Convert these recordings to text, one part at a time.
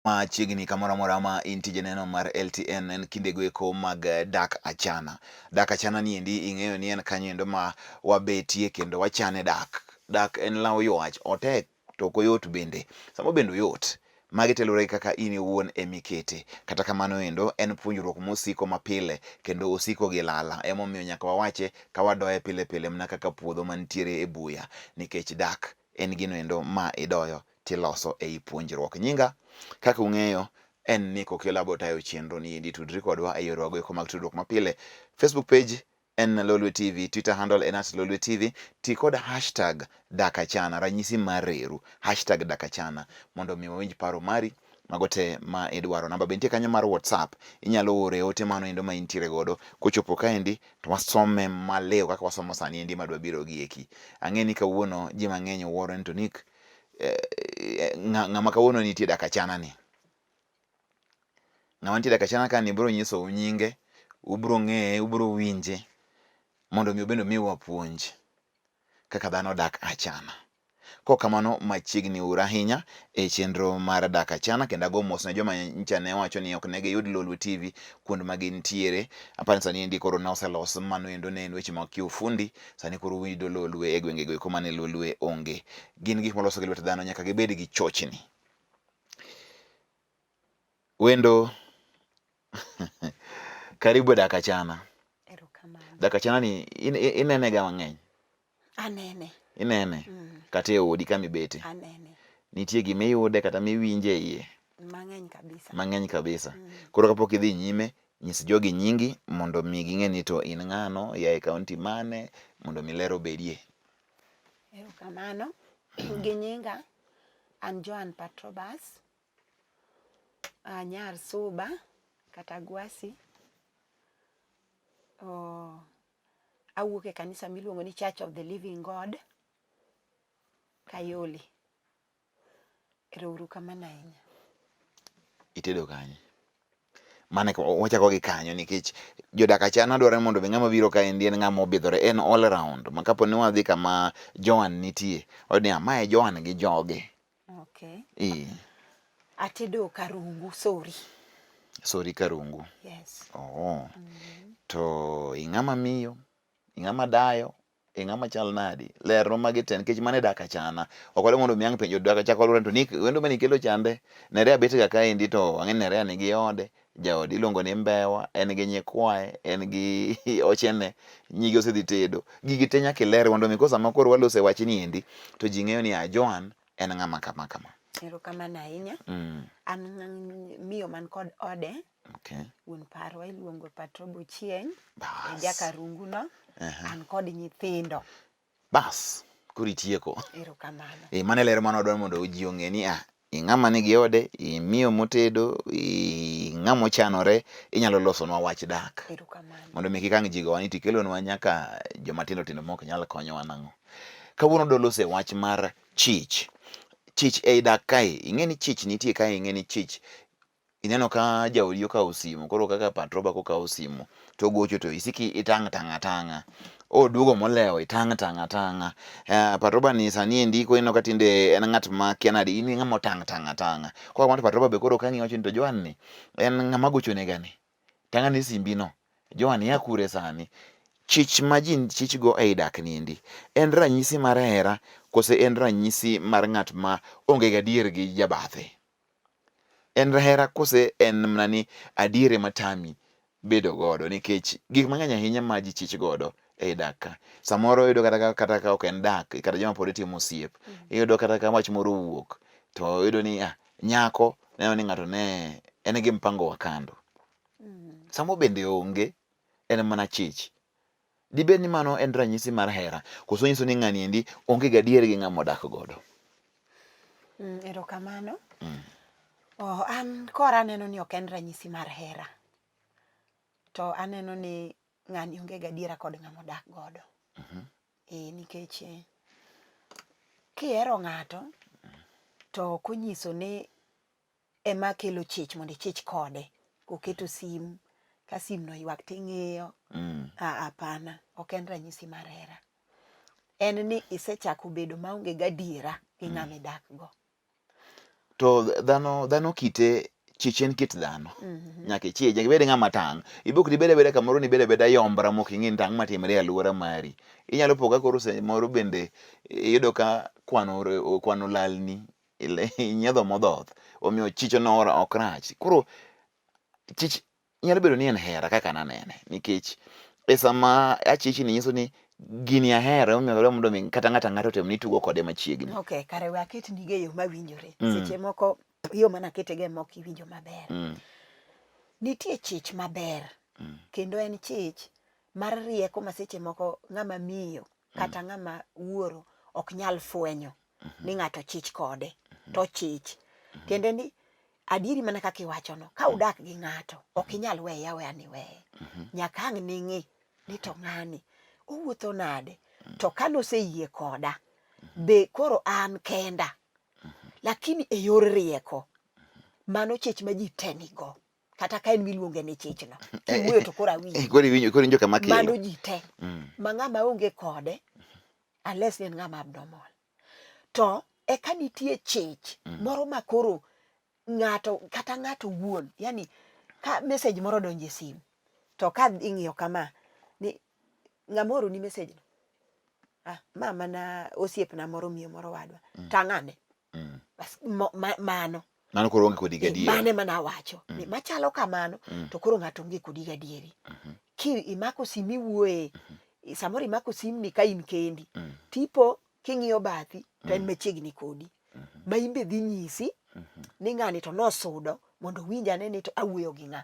Machiegni kamoro amora ma intie janeno mar LTN en kindego eko mag dak achana. Dak achana ni endi ing'eyo ni en kanyo endo ma wabetie kendo wachane dak. Dak en law ywach, otek to ok oyot bende. Samo bende oyot. Magi te luwore gi kaka in iwuon emikete. Kata kamano endo en puonjruok mosiko mapile kendo osiko gi lala. Emomiyo nyaka wawache ka wadoye pile pile mana kaka puodho mantiere e buya nikech dak en gino endo ma idoyo tiloso ei puonjruok. Nyinga kaka ung'eyo en Nick Okello abo tayo chenro ni endi tudri kodwa e yorewa goeko mag tudruok mapile. Facebook page en Lolwe TV, Twitter handle en @LolweTV. Ti kod hashtag dakachana, ranyisi mar reru, hashtag dakachana mondo mi wawinj paro mari mago te ma idwaro. Namba be nitie kanyo mar WhatsApp, inyalo ore ote mano endo ma intiere godo. Kochopo kaendi to wasome maliw kaka wasomo sani endi madwa biro gi eki. Ang'e ni kawuono ji mang'eny wuoro ni to Nick, ng'ama kawuono nitie dakachana ni. Ng'ama nitie dakachana ka ni biro nyisou nyinge, ubiro ng'eye, ubiro winje mondo mi obende omiwa puonj kaka dhano dak achana. Kok kamano machiegni uru ahinya e chenro mar dak achana kendo ago mos ne joma nyicha ne wacho ni ok ne giyud Lolwe TV kuond ma gintiere. Aparo ni sani endi koro ne oselos mano endo ne en weche mag kiufundi, sani koro uyudo Lolwe e gwenge go eko mane Lolwe onge. Gin gik molos gi lwet dhano nyaka gibed gi chochni. Wendo karibu e dak achana. Erokamano. Dak achana ni inene ga mang'eny. Anene. Inene kata e odi kama ibete. Anene. Nitie gima iyude kata miwinje e iye Mang'eny kabisa. mang'eny kabisa. Koro kapok idhi nyime, nyis jogi nyingi mondo mi ging'e ni to in ng'ano, ia e kaunti mane, mondo mi ler obedie. Erokamano. Gi nyinga an Joan Patrobas. Anyar Suba kata Gwasi. Oh, awuok e kanisa miluongo ni Church of the Living God, Kayole. Ero uru kamano ahinya. Itedo kanye? Mane wachako gi kanyo nikech jodak achana dwaro mondo mi ng'ama biro kaendi en ng'ama obidhore, en all round. Ma kapo ni wadhi kama Joan nitie, wayudo ni mae Joan gi joge. Okay. Ee. Atedo karungu, sorry. Sorry karungu. Yes. Oh. To ing'ama miyo, ing'ama dayo, ing'ama chal nadi? Lerno magi te nikech mano e dak achana. Ok wadwa mondo mi ang' penjo dak achaka walwore to ni wendo mane ikelo chande. Nerea bet ga kaendi to ang'e ni Nerea nigi ode, jaode iluongo ni Mbewa, en gi nyikwaye, en gi ochene, nyige osedhi tedo. Gigi te nyaka iler mondo mi ko sama koro waloso e wachni endi to ji ng'eyo ni a Joan en ng'ama kama kama. Erokamano ahinya. An miyo man kod ode. Okay. Wuon parwa iluongo Patrobo Chieng'. Bas. Jakarungu no. An kod nyithindo. Bas, koro itieko. Erokamano. E, mano e ler mane wadwaro mondo ji ong'e ni ah, ing'ama nigi ode, imiyo motedo, ing'ama ochanore, inyalo losonwa wach dak. Erokamano. Mondo mi kik ang' ji gowa ni tikelonwa nyaka joma tindo tindo mok nyal konyowa nang'o. Kawuono dwa loso e wach mar chich. Chich ei dak kae, ing'e ni chich nitie kae, ing'e ni chich ineno ka jaodi okawo simu koro kaka Patroba kokawo simu to ogocho to isiki itang' tang' atang'a oduogo molewo itang' tang' atang'a Patroba ni sani endi ineno ka tinde en ng'at ma kia nade in ng'ama otang' tang' atang'a koro kamano to Patroba be koro kang'iyo wacho ni to Joan ni en ng'ama gochone ga ni tang' ane simbi no Joan ia kure sani chich ma ji chich go ei dak ni endi en ranyisi mar hera kose en ranyisi mar ng'at ma onge gadier gi jabathe En hera kose en mana ni adier ema tami bedo godo nikech gik mang'eny ahinya ma ji chich godo ei dak ka. Samoro iyudo kata ka kata ka ok en dak kata joma pod timo osiep. Iyudo kata ka wach moro owuok to iyudo ni ah, nyako neno ni ng'ato ne en gi mpango wa kando. Samo bende onge, en mana chich. Dibed ni mano en ranyisi mar hera koso nyiso ni ng'ani endi onge gadier gi ng'ama odak godo? Erokamano. Oh, an kora aneno ni ok en ranyisi mar hera. To aneno ni ng'ani onge gadiera kod ng'ama odak godo. Eh, nikech kihero ng'ato to ok onyiso ni ema kelo chich mondo ichich kode. Koketo sim, ka sim no ywak ting'iyo. Ah, hapana, ok en ranyisi mar hera. En ni isechako bedo maonge gadiera gi ng'ama idak go. To dhano dhano kite chich en kit dhano. Nyaka ichich, nyaka ibed ng'ama tang'. Ibe ok dibed abeda kamoro ni ibed abeda yombra mok ing'e ni to ang'o matimore e alwora mari. Inyalo po ka koro samoro bende iyudo ka kwano kwano olalni, inyiedho modhoth. Omiyo chichono ok rach. Koro chich nyalo bedo ni en hera kaka nanene nikech e sama achichni nyiso ni gini ahero emomiyo adwa mondo mi kata ng'ato ang'ata otem ni tugo kode machiegni. Okay, kare we aketni go e yo mawinjore. Seche moko yo mana aketego ema ok iwinjo maber. Nitie chich maber kendo en chich mar rieko ma seche moko ng'ama miyo kata ng'ama wuoro ok nyal fwenyo ni ng'ato chich kode to ochich. Tiende ni adieri mana kaka iwachono, ka udak gi ng'ato ok inyal weye aweya ni weye. Nyaka ang' ning'i ni to ng'ani owuotho nade to ka noseyie koda be koro an kenda lakini e yor rieko mano chich ma ji te nigo kata ka en miluonge ni chichno kiwuoyo to koro awinjo Koro iwinjo koro iwinjo kama kelo. mano ji te ma ng'ama onge kode unless ni en ng'ama abnormal to eka nitie chich moro ma koro ng'ato kata ng'ato wuon yani ka message moro odonjo e sim to ka ing'iyo kama ni ng'ama ooroni message no ah, ma mana osiepna moro miyo moro wadwa tang'ane Bas, mo, ma, mano Mano koro onge kodi gadiera. Mano ema nawacho ni machalo kamano to koro ng'ato onge kodi gadieri. Ki imako sim iwuoye, samoro imako simni ka in kendi, tipo king'iyo bathi to en machiegni kodi. Ma in be dhi nyisi ni ng'ani to nosudo mondo owinj ane ni to awuoyo gi ng'a.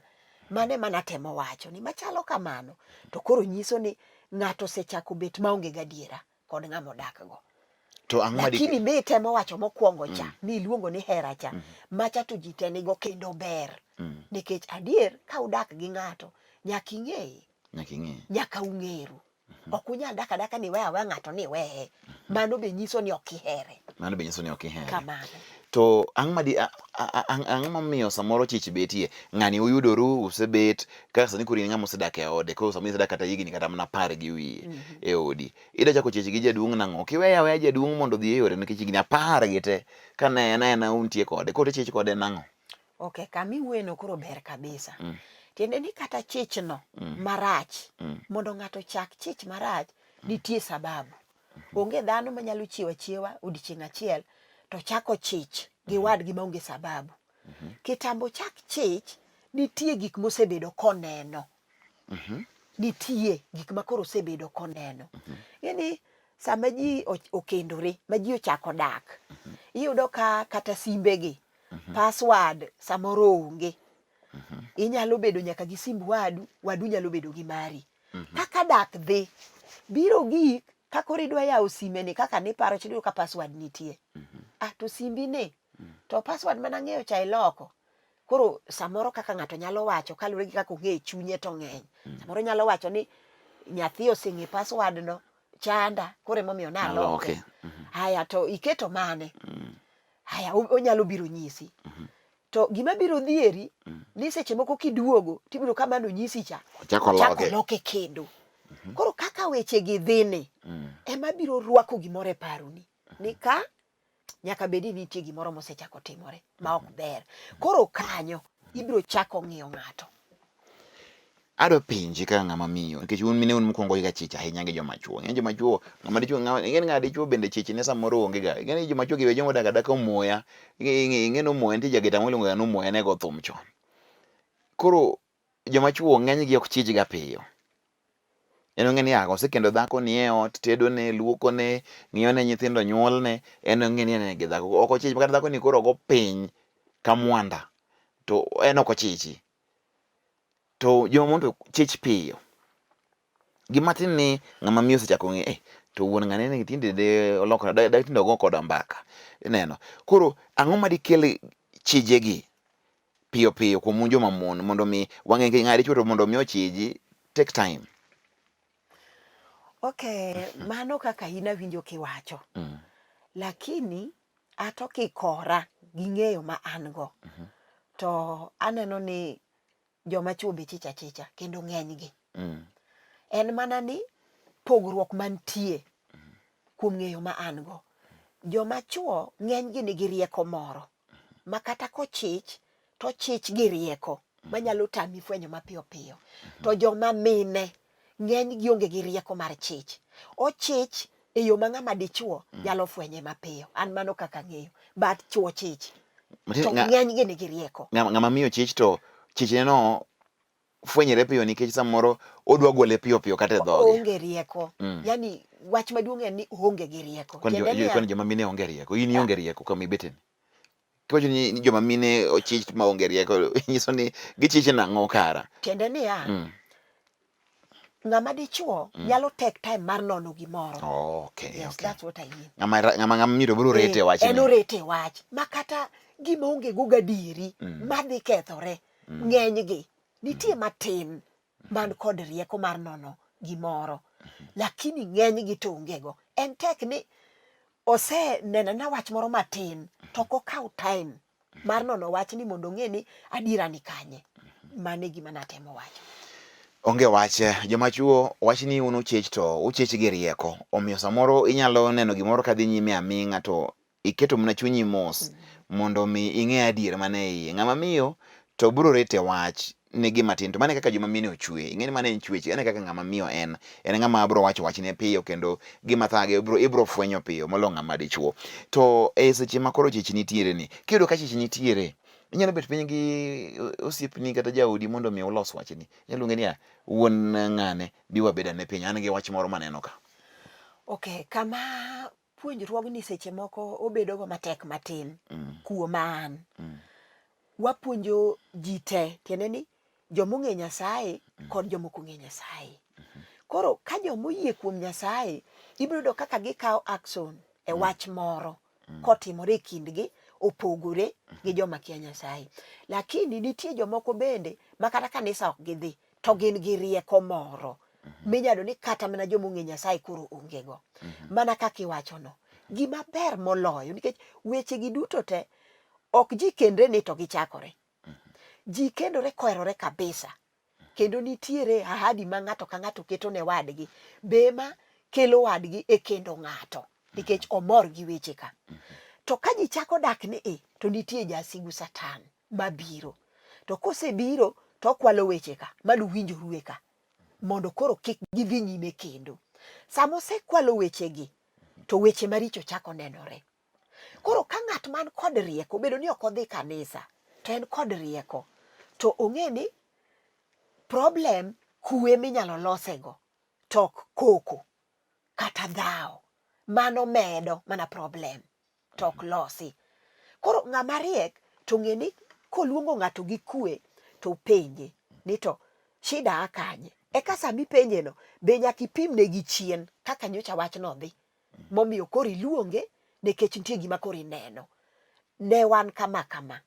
Mano ema natemo wacho ni machalo kamano to koro nyiso ni ng'ato osechako bet maonge gadiera kod ng'ama odakgo. To ang'o ma Lakini mi temo wacho mokwongo cha mm. mi iluongo ni hera cha mm. macha to ji te nigo kendo ber mm. nikech adier ka udak gi ng'ato nyaka ing'eye nyaka ing'eye nyaka ung'eru mm -hmm. ok unyal dak adaka ni weya aweya ng'ato ni weye mm -hmm. mano be nyiso ni ok ihere mano be nyiso ni ok ihere kamano to ang' madi ang' momiyo samoro chich betie ng'ani uyudoru usebet kaka sani koro in ng'ama osedak e ode koro samoro isedak kata higni kata mana apar gi wiye mm -hmm. e odi Ida chako chich gi jaduong' nang'o? Ok iweyo aweya jaduong' mondo odhi e yore nikech higni apar gi te ka ne en aena untie kode. Koro ichich kode nang'o? Okay, kama iwuoyeno koro ber kabisa. Tiende ni kata chichno marach, mondo ng'ato ochak chich marach, nitie sababu. Onge dhano manyalo chiewo achiewa odiochieng' achiel to chako chich gi wadgi maonge sababu. Kitambo chak chich, nitie gik mosebedo koneno. Nitie gik ma koro osebedo koneno. Ing'eni sama ji okendore ma ji ochako dak, iyudo ka kata simbe gi password samoro onge. Inyalo bedo nyaka gi simb wadu, wadu nyalo bedo gi mari. Kaka dak dhi, biro gik ka koro idwa yawo sime ni kaka niparo cha iyudo ka password nitie. Ah to simbi ni to password mane ang'eyo cha iloko. Koro samoro kaka ng'ato nyalo wacho kaluwore gi kaka ong'e chunye to ng'eny. Samoro nyalo wacho ni nyathi oseng'e password no chanda koro emomiyo naloke. Naloke. Haya to iketo mane? Haya onyalo biro nyisi. To gima biro dhieri ni seche moko kiduogo tibiro ka mano nyisi cha. Ochako Ochako loke. loke kendo. Koro kaka weche gi dhi ni ema biro rwako gimoro e paroni ni ka nyaka bed ni nitie gimoro mosechako timore ma ok ber. Koro kanyo ibiro chako ng'iyo ng'ato. Adwa penji kaka ng'ama miyo nikech un mine un mukwongo ga chich ahinya gi joma chuo. Ing'e joma chuo, ng'ama dichuo ng'ama ing'e ni ng'ama dichuo bende chich ne samoro onge ga. Ing'e ni joma chuo gi be joma odak adaka omoya. Ing'e ni omoya nitie jagita moro iluongo ga ni omoya ne go thum chon. Koro joma chuo ng'eny gi ok chich ga piyo. En ong'e ni ah, osekendo dhako ni e ot, tedone, luokone, ng'iyo ne nyithindo, nyuolne, en ong'e ni en gi dhako. Ok ochich kata dhako ni koro ogo piny ka mwanda to en ok ochichi. To joma mon to chich piyo. Gima tin ni ng'ama miyo osechako ng'e eh, to wuon ng'ane ni tinde de olokore da tinde ogo koda mbaka. Ineno. Koro ang'o ma dikel chijegi piyo piyo kuom un joma mon mondo mi wang'e nikech ng'ama dichuo to mondo mi ochiji take time. Okay, mano kaka in awinjo kiwacho. Lakini ato kikora gi ng'eyo ma an go to aneno ni joma chuo be chich achicha kendo ng'enygi. En mana ni pogruok mantie kuom ng'eyo ma an go. Joma chuo ng'enygi nigi rieko moro. ma kata kochich to ochich gi rieko manyalo tami fwenyo mapiyo piyo. To joma mine ng'eny gi onge gi rieko mar chich. Ochich e yo ma ng'ama dichuo nyalo fwenye mapiyo. An mano kaka ang'eyo. But chuo chich. To ng'eny gi nigi rieko. Ng'ama miyo chich to chichne no fwenyre piyo nikech samoro odwa gole piyo piyo kata e dhoge. Oonge rieko. Yani wach maduong' en ni oonge gi rieko. Kwani joma mine onge rieko. In ionge rieko kama ibeteni. Kiwacho ni joma mine ochich ma onge rieko, nyiso ni gichich nang'o kara? Tiende niya, ng'ama dichuo nyalo take time mar nono gimoro. Okay, yes, okay. That's what I mean. Ng'ama ng'ama miyo biro rete wach. En orete wach ma kata gima onge go gadieri madhi kethore ng'enygi nitie matin man kod rieko mar nono gimoro lakini ng'enygi to onge go. En tek ni oseneno na wach moro matin to ok okaw time mar nono wachni mondo ong'e ni adiera ni kanye. Mano e gima natemo wacho. Onge wach, joma chuo wach ni un uchich to uchich gi rieko. Omiyo samoro inyalo neno gimoro kadhi nyime aming'a to iketo mana chunyi mos mondo mi ing'e adier man e iye. Ng'ama miyo to biro rete wach ne gima tin to mano e kaka joma mine ochwe. Ing'e ni mano en chwech, mano e kaka ng'ama miyo en. En ng'ama biro wacho wachne piyo kendo gima thage ibiro fwenyo piyo molo ng'ama dichuo. To e seche ma koro chich nitiere ni, kiyudo ka chich nitiere, inyalo bet piny gi osiepni kata jaodi mondo mi ulos wachni. Inyalo luonge niya, wuon ng'ane bi wabed ane piny, an gi wach moro maneno ka. Okay, kama puonjruogni seche moko obedogo matek matin kuom an. Wapuonjo ji te, tiende ni joma ong'e Nyasaye kod joma ok ong'e Nyasaye. Koro ka joma oyie kuom Nyasaye, ibiro yudo kaka gikawo action e wach moro kotimore e kindgi opogore gi joma kia Nyasaye. Lakini nitie jomoko bende ma kata kanisa ok gidhi to gin gi rieko moro minyalo ni kata mana joma ong'e Nyasaye koro onge go. Mana kaka iwachono. Gima ber moloyo nikech weche gi duto te ok ji kendre ni to gichakore. Ji kendore koherore kabisa. Kendo nitiere ahadi ma ng'ato ka ng'ato keto ne wadgi. Be ema kelo wadgi e kendo ng'ato nikech omor gi weche ka. To ka ji chako dak ni e to nitie jasigu Satan mabiro. To kosebiro to okwalo weche ka manuwinjorue ka mondo koro kik gidhi nyime kendo. Sama osekwalo wechegi to weche maricho chako nenore. Koro ka ng'at man kod rieko, obedo ni ok odhi kanisa, to en kod rieko, to ong'e ni problem kwe minyalo losego to ok koko kata dhawo. Mano medo mana problem to ok losi. Koro ng'ama riek to ong'e ni koluongo ng'ato gi kwe to openje ni to shida a kanye. Eka sama ipenjeno be nyaka ipimne gi chien kaka nyocha wachno odhi. Momiyo koro iluonge nikech nitie gima koro ineno. Ne wan kama kama,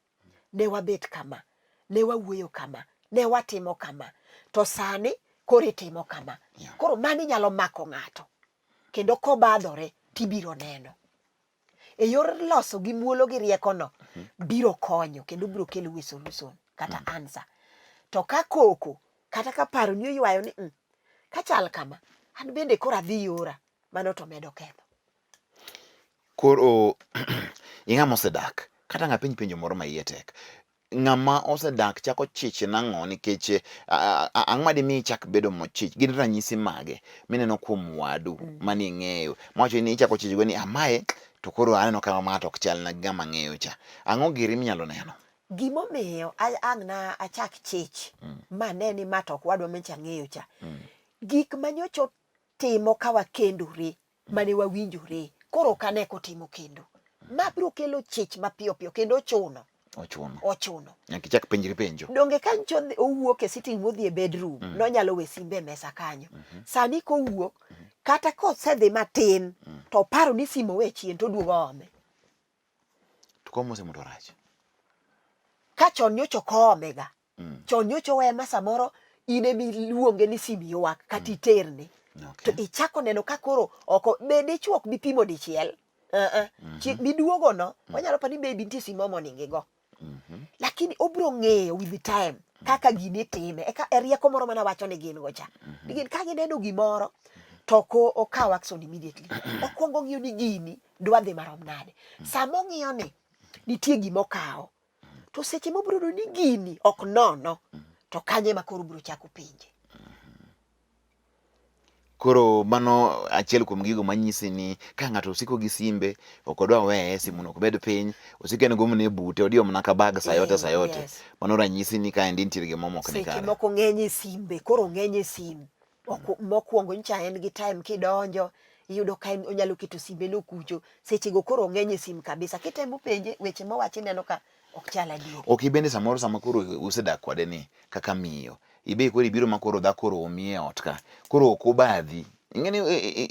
ne wabet kama, ne wawuoyo kama, ne watimo kama, to sani koro itimo kama. Koro mani nyalo mako ng'ato kendo kobadhore tibiro neno. E yor loso gi muolo gi riekono biro konyo kendo biro kelo we solution kata answer. To ka koko kata ka paroni oywayo ni kachal kama an bende koro adhi yora mano to medo ketho. Koro ing'ama osedak kata ng'a penj penjo moro ma iye tek. Ng'ama osedak chako chich nang'o nikech ang'o madimi ichak bedo mochich? Gin ranyisi mage mineno kuom wadu mane ing'eyo mawacho ni ichako chich go ni amae to koro aneno ka ma to ok chal na ng'ama ang'eyo cha. Ang'o giri minyalo neno? Gimomiyo ang' na achak chich ma ne ni ma to ok wadwa manyocha ang'eyo cha. Gik manyocha timo ka wakendore mane wawinjore koro ok ane kotimo kendo. Ma biro kelo chich mapiyo piyo kendo ochuno. Ochuno. Ochuno. Nyaka ichak penjri penjo. Donge ka nyocha owuok e sitting modhi e bedroom, nonyalo we simbe e mesa kanyo. Sani kowuok, kata kosedhi matin, to oparo ni simu owe chien to oduogo oome. To komose mondo rach. Ka chon nyocha ok oomega. Chon nyocha oweye ma samoro in ema iluonge ni sim ywak kata iterne. To ichako neno ka koro oko be dichuo ok bi pimo dichiel. Chieng' miduogo no, onyalo paro ni maybe nitie sim moro moningo igo. Lakini obiro ng'eyo with the time kaka gini itime. Eka e rieko moro mane awacho ni gin go cha. Ni gin ka gineno gimoro to ok okaw action immediately. Okwongo ong'iyo ni gini dwa dhi marom nade. Sama ong'iyo ni. Nitie gima okawo. To seche mobiro yudo ni gini ok nono, to kanyo ema koro obiro chako penje. Koro mano achiel kuom gigo manyisi ni ka ng'ato osiko gi simbe, ok odwa weye, simu no ok bed piny, osiko en go mana e bute, odiyo mana ka bag sa yote sa yote. Mano ranyisi ni kaendi nitiere gima ok ni Seche kare. moko ng'eny e simbe, koro ng'eny e sim. Mokwongo nyicha en gi time kidonjo, iyudo ka en onyalo keto simbe no kucho. Seche go koro ong'eny e sim kabisa. Kitemo penje, weche mowacho ineno ka ok chal adieri. Ok ibende samoro sama koro usedak kode ni kaka miyo, ibe koro ibiro ma koro dhako romi e ot ka koro ok obadhi ing'eni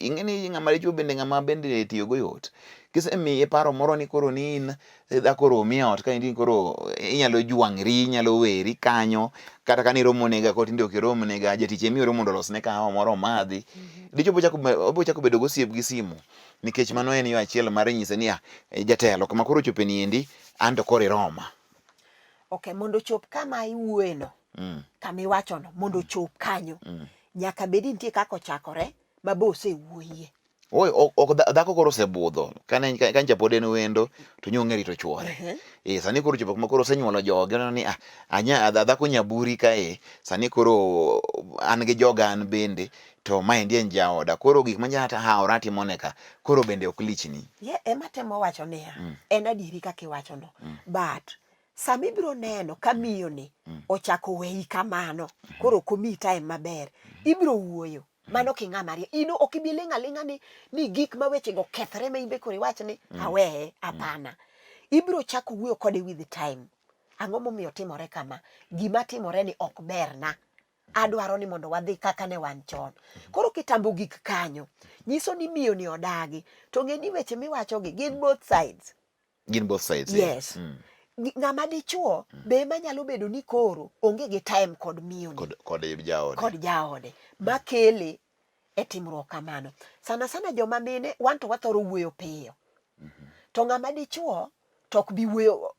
ing'eni ng'ama dichuo bende ng'ama bende tiyo go yot kisemiye paro moro ni koro ni in eh, dhako romi e ot ka in koro inyalo jwang'ri inyalo weri kanyo kata ka niromo nega ko tinde ok irom nega jatich emioro mondo olosne kahawa moro omadhi dichuo bochako obochako bedo gosiep gi simu nikech mano en yo achiel mar nyise ni ah, eh, jatelo kama koro ochope ni endi an to koro iroma Okay, mondo ochop kama iwuoyeno kama iwachono mondo ochop kanyo nyaka bed ni nitie kaka ochakore ma be osewuoyie. Oi, ok dhako koro osebudho kane ka ncha pod en wendo to nyo ong'e rito chuore. Eh, sani koro ochopo kuma koro osenyuolo joge oneno ni ah, anya dhako nyaburi kae sani koro an gi joga an bende to maendi en jaoda koro gik manya hawora atimone ka koro bende ok lichni. Yeah, ema temo wacho niya en adieri kaka iwachono but sama ibiro neno ka miyo ni ochako weyi kamano koro ok omiyi time maber ibiro wuoyo mano king'ama riek in ok ibi ling' aling'a ni ni gik ma wechego kethre ma in be koro iwach ni aweye hapana ibiro chako wuoyo kode with time ang'o momiyo timore kama gima timore ni ok berna adwaro ni mondo wadhi kaka ne wan chon koro kitambo gik kanyo nyiso ni miyo ni odagi to ng'e ni weche miwachogi gin both sides Gin both sides. Yes. Ng'ama dichuo be ema nyalo bedo ni koro onge gi time kod miyo ni Kod jaode. Kod jaode makele e timruok kamano. Sana sana joma mine wan to wathoro wuoyo piyo. To ng'ama dichuo to ok bi wuoyo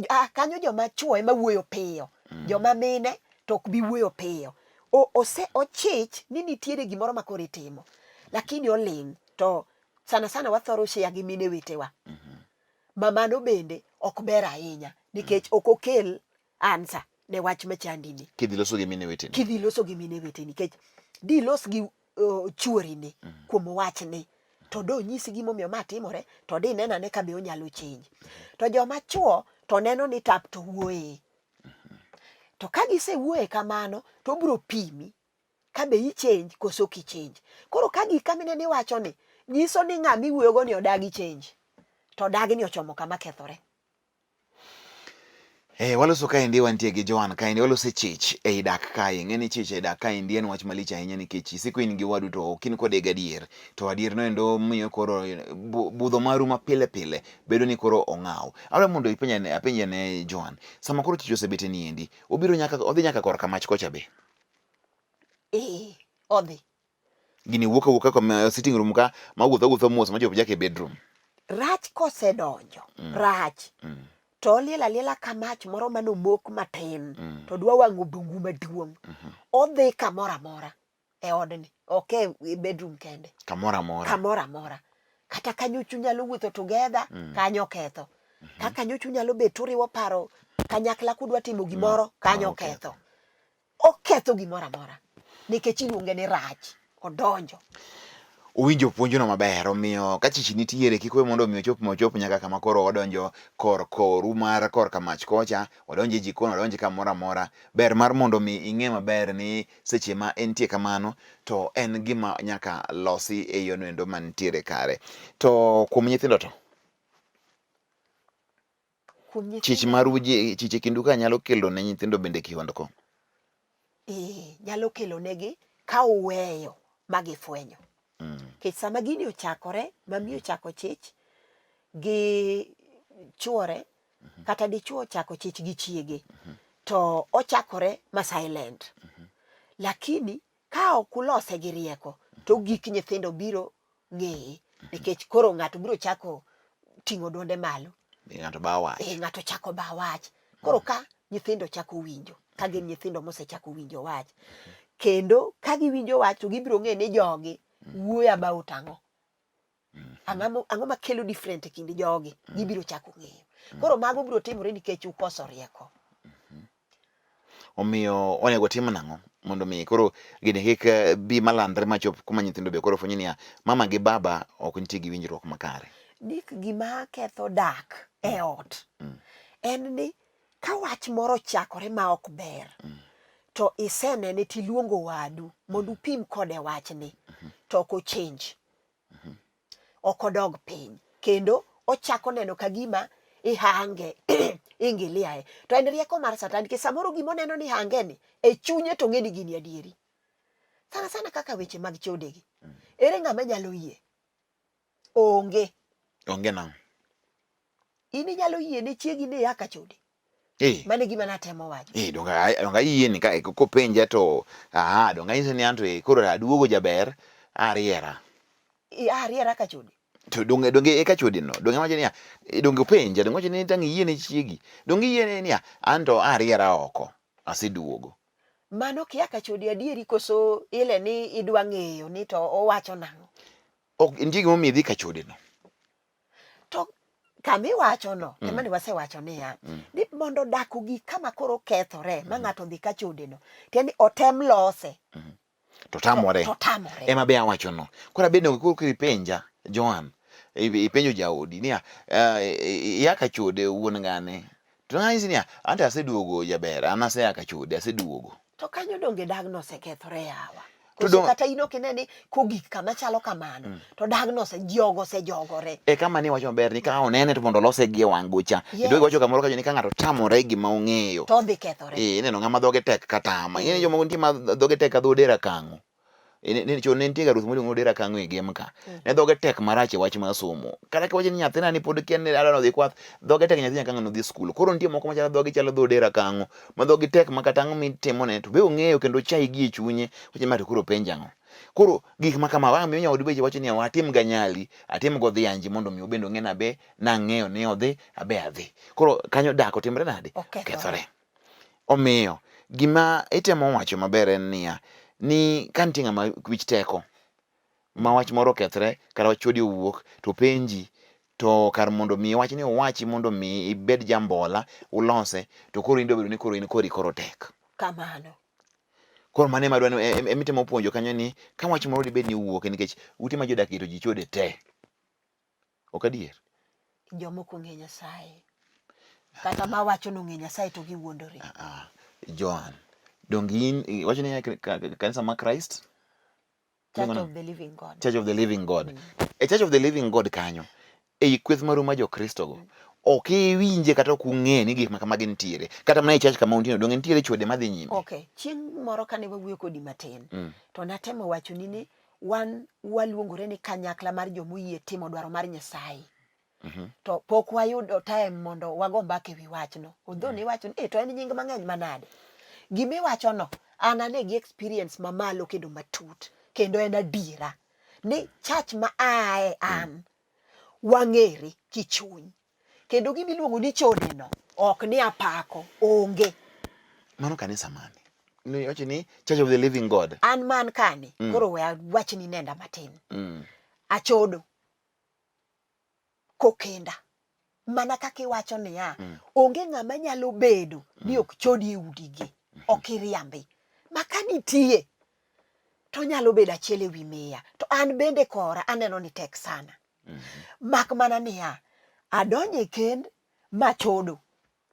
ah, kanyo joma chuo ema wuoyo piyo. Joma mine to ok bi wuoyo piyo. O, ose ochich ni nitiere gimoro ma koro itimo. Lakini oling' to sana sana wathoro share gi mine wetewa. Ma mano bende ok ber ahinya nikech ok okel answer ne wach machandi ni. Kidhi loso gi mine weteni. Kidhi loso gi mine weteni nikech di los gi chuori ni kuom wachni to do nyisi gimomiyo ma timore to di neno ane ka be onyalo change. To joma chuo to neno ni tap to wuoye. To ka gisewuoye kamano to obiro pimi ka be i change koso ok i change. Koro ka gik ka minene iwacho ni nyiso ni ng'ama iwuoyo go ni odagi change to odagi ni ochomo kama kethore. Eh, waloso kaendi wantie gi Joan kaendi waloso e chich ei dak kae. Ing'e ni chich ei dak kaendi en wach malich ahinya nikech isiko in gi wadu to ok in kode gadier. To adier noendo miyo koro budho maru ma pile pile bedo ni koro ong'aw. Adwa mondo ipenja ne apenja ne Joan, sama koro chich osebete ni endi, obiro nyaka odhi nyaka korka mach kocha be? Ee, odhi. Gini wuok awuoka kom sitting room ka ma wuotho awuotha mos ma chop nyaka e bedroom. Rach kosedonjo, rach, to oliel aliela ka mach moro mane omok matin to dwa wang'o bungu maduong'. Odhi kamoro amora e odni, ok e bedroom kende. Kamoro amora. Kamoro amora. Kata ka nyocha unyalo wuotho together, kanyo oketho. Kaka nyocha unyalo bet uriwo paro kanyakla kudwa timo gimoro, kanyo oketho. Oketho gimoro amora nikech iluonge ni rach, odonjo. Uwinjo puonjno maber, omiyo ka chich nitiere kik we mondo omi ochop mochop nyaka kama koro odonjo kor koru mar korka mach kocha, odonj e jikon, odonj kamoro amora. Ber mar mondo mi ing'e maber ni seche ma entie kamano to en gima nyaka losi e yono endo mantiere kare. To kuom nyithindo to? Kuom Chich nyithindo maru ji chich e kindu ka nyalo kelo ne nyithindo bende kihondko. Ee, nyalo kelo negi ka uweyo ma gifwenyo. Nikech sama gini ochakore, ma miyo ochako chich gi chuore kata dichuo ochako chich gi chiege, to ochakore ma silent. Lakini ka ok ulose gi rieko, to gik nyithindo biro ng'eye nikech koro ng'ato biro chako ting'o duonde malo. Ng'ato ba wach. Eh, ng'ato chako ba wach. Koro ka nyithindo chako winjo, ka gin nyithindo mosechako winjo wach. Kendo ka giwinjo wach to gibiro ng'e ni jogi wuoyo about ang'o. Ang'o makelo different e kind jogi, gibiro chako ng'eyo. Koro mago biro timore nikech ukoso rieko. Omiyo onego tim nang'o mondo mi koro gini kik eh, bi malandre machop kuma nyithindo be koro fwenyo niya mama gi baba ok nitie gi winjruok makare. Dik gima ketho dak e ot en ni ka wach moro ochakore ma ok ber to isenene tiluongo wadu mondo upim kode wachni to ok ochange. Ok odog piny. Kendo ochako neno ka gima ihange ingiliae. To en rieko mar Satan nikech samoro gima oneno ni ihange ni e chunye to ong'e ni gini adieri. Sana sana kaka weche mag chodegi. Ere ng'ama nyalo yie? Onge. Onge nang'o? In inyalo yie ne chiegi ni iya ka chode? Eh. Mano e gima natemo wacho. Eh, donge donge ayie ni ka kopenja to aha donge anyise ni anto eh, koro aduogo jaber ariera. Iya ariera ka chode. To donge donge e ka chode no donge wacho niya eh, donge openja donge wacho ni tang' iyie ne chiegi donge iyie ne niya anto ariera oko aseduogo. Mano kia ka chode adieri koso ile ni idwa ng'eyo ni to owacho nang'o. Ok nitie gimomiyo idhi ka chode no. To kama iwachono mm. ema ne wasewacho niya mm. ni mondo dak ogik kama koro kethore ma mm. ng'ato odhi ka chodeno tiende ni otem lose mm. to tamore to tamore ema be awachono koro abende koro kipenja Joan ipenjo jaodi niya uh, iya ka chode wuon ng'ane to ng'anyisi niya ante aseduogo jaber an aseya ka chode aseduogo To kanyo donge dagno osekethore yawa? Koso kata in ok ine ni kogik kama chalo kamano mm. to dagno jogo osejogore. E kama ni wacho maber ni ka onene to mondo olose gi e wang' gocha. Yes. Idogo wacho kamoro kacho ni ka ng'ato tamore gima ong'eyo. To odhi kethore. Eh, ineno ng'ama dhoge tek katama. Mm. Ineno jomoko nitie ma dhoge tek ka dho dera kang'o. Chon ne nitie ga ruoth miluongo ni Odera Kang'o e Gem ka. Mm. Ne dhoge tek marach e wach mar somo. Kata kiwacho ni nyathina ni pod kia ni adwa nodhi kwath, dhoge tek nyathi nyaka nodhi skul. Koro nitie moko machalo dhogi chalo dho Odera Kang'o, ma dhogi tek ma kata ang'o mitimone to be ong'eyo kendo ochayi gi e chunye, owacho ni ma to koro openja ang'o. Koro gik ma kamago ang' miyo nyaodi be wacho ni atim ganyali, atim godhianji mondo mi obende ong'e ni abe nang'eyo ni odhi, abe adhi. Koro kanyo dak otimre nade? Okethore. Omiyo gima itemo wacho maber en niya, ni ka nitie ng'ama wich teko ma wach moro okethre kata wach chode owuok to openji to kar mondo mi wachni owachi mondo mi ibed jambola ulose to koro in dobedo ni koro in kori koro tek. Kamano. Koro mano ema adwani ema itemo puonjo kanyo ni ka wach moro dibed ni owuok nikech ute ma ji odakie to ji chode te. Ok adier? Joma ok ong'e Nyasaye. Kata ma wacho ni ong'e Nyasaye to giwuondore. Ah, ah. Joan, donge in iwacho ni kanisa mar Christ? Church of the Living God. Church of the Living God. Mm. E Church of the Living God kanyo, ei kweth maru ma Jokristo go, mm. ok iwinje kata ok ung'e ni gik ma kamagi nitiere. Kata mana e church kama untie no, donge nitiere chode madhi nyime? Okay. Chieng' moro kane wawuoyo kodi matin, mm. to natemo wachoni ni wan waluongore ni kanyakla mar jomoyie timo dwaro mar Nyasaye. Mm -hmm. To pok wayudo time mondo wago mbaka e wi wachno. Although mm -hmm. niwacho ni eh, to en nying mang'eny manade. Gima iwachono an ane gi experience mamalo kendo matut kendo en adiera ni church ma aaye an mm. wang'ere kichuny Kendo gima iluongo ni chodeno ok ni apako, onge. Mano kanisa mane? Iwacho ni Church of the Living God. An man kani, mm. koro we awachni nenda matin. Mm. Achodo. Kokenda. Mana kaka iwacho niya, mm. onge ng'ama nyalo bedo mm. ni ok chodi e udigi, mm -hmm. ok iriambi. Ma ka nitie, to nyalo bedo achiel e wi miya. To an bende kora aneno ni tek sana. Mm -hmm. Mak mana niya, adonjo e kend machodo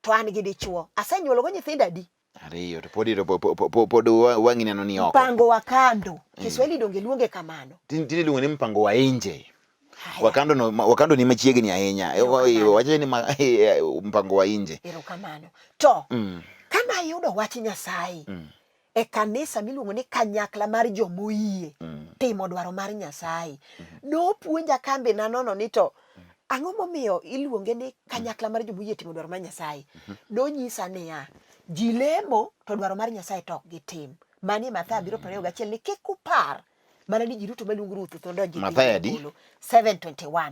to an gi dichuo asenyuolo go nyithindo adi? Ariyo to pod pod wang'i neno ni oko. Mpango wa kando. Mm. Kiswahili donge luonge kamano. Tinde iluongo ni mpango wa nje. Wakando no wakando ni machiegni ahinya. Wacho ni mpango wa nje. Erokamano. To mm. kane ayudo wach Nyasaye mm. e kanisa miluongo ni kanyakla mar jomoyie mm. timo dwaro mar Nyasaye. Mm -hmm. Nopuonja kambi na nono ni to mm. ang'o momiyo iluonge ni kanyakla mar jomoyie timo dwaro mar Nyasaye. Mm -hmm. Nonyisa niya, ji lemo to dwaro mar Nyasaye to ok gitim. Mani e Mathayo 7:21 ni kik upar mana ni ji duto maluongo Ruoth to donji e Mathayo adi? 7:21.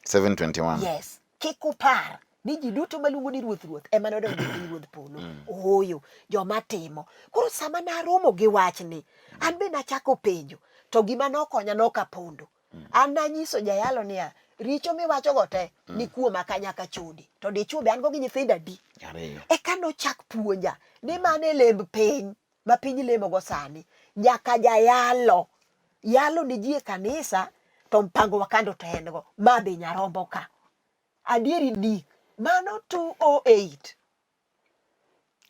7:21. Yes. Kik upar ni ji duto maluongo ni ruoth ruoth ema nodonj e pinyruodh polo. Mm. Ooyo, joma timo. Koro sama naromo gi wachni, an be nachako penjo, to gima nokonya nokapondo. Mm. An nanyiso jayalo niya, Richo miwachogo te ni kuoma ka nyaka chode. To dichwo be an go gi nyithindo adi? Ariyo. Eka nochak puonja ni mano e lemb piny ma piny lemogo sani. Nyaka jayalo yalo ne ji e kanisa to mpango wa kando to en go. Ma be nyarombo ka. Adieri ni mano 208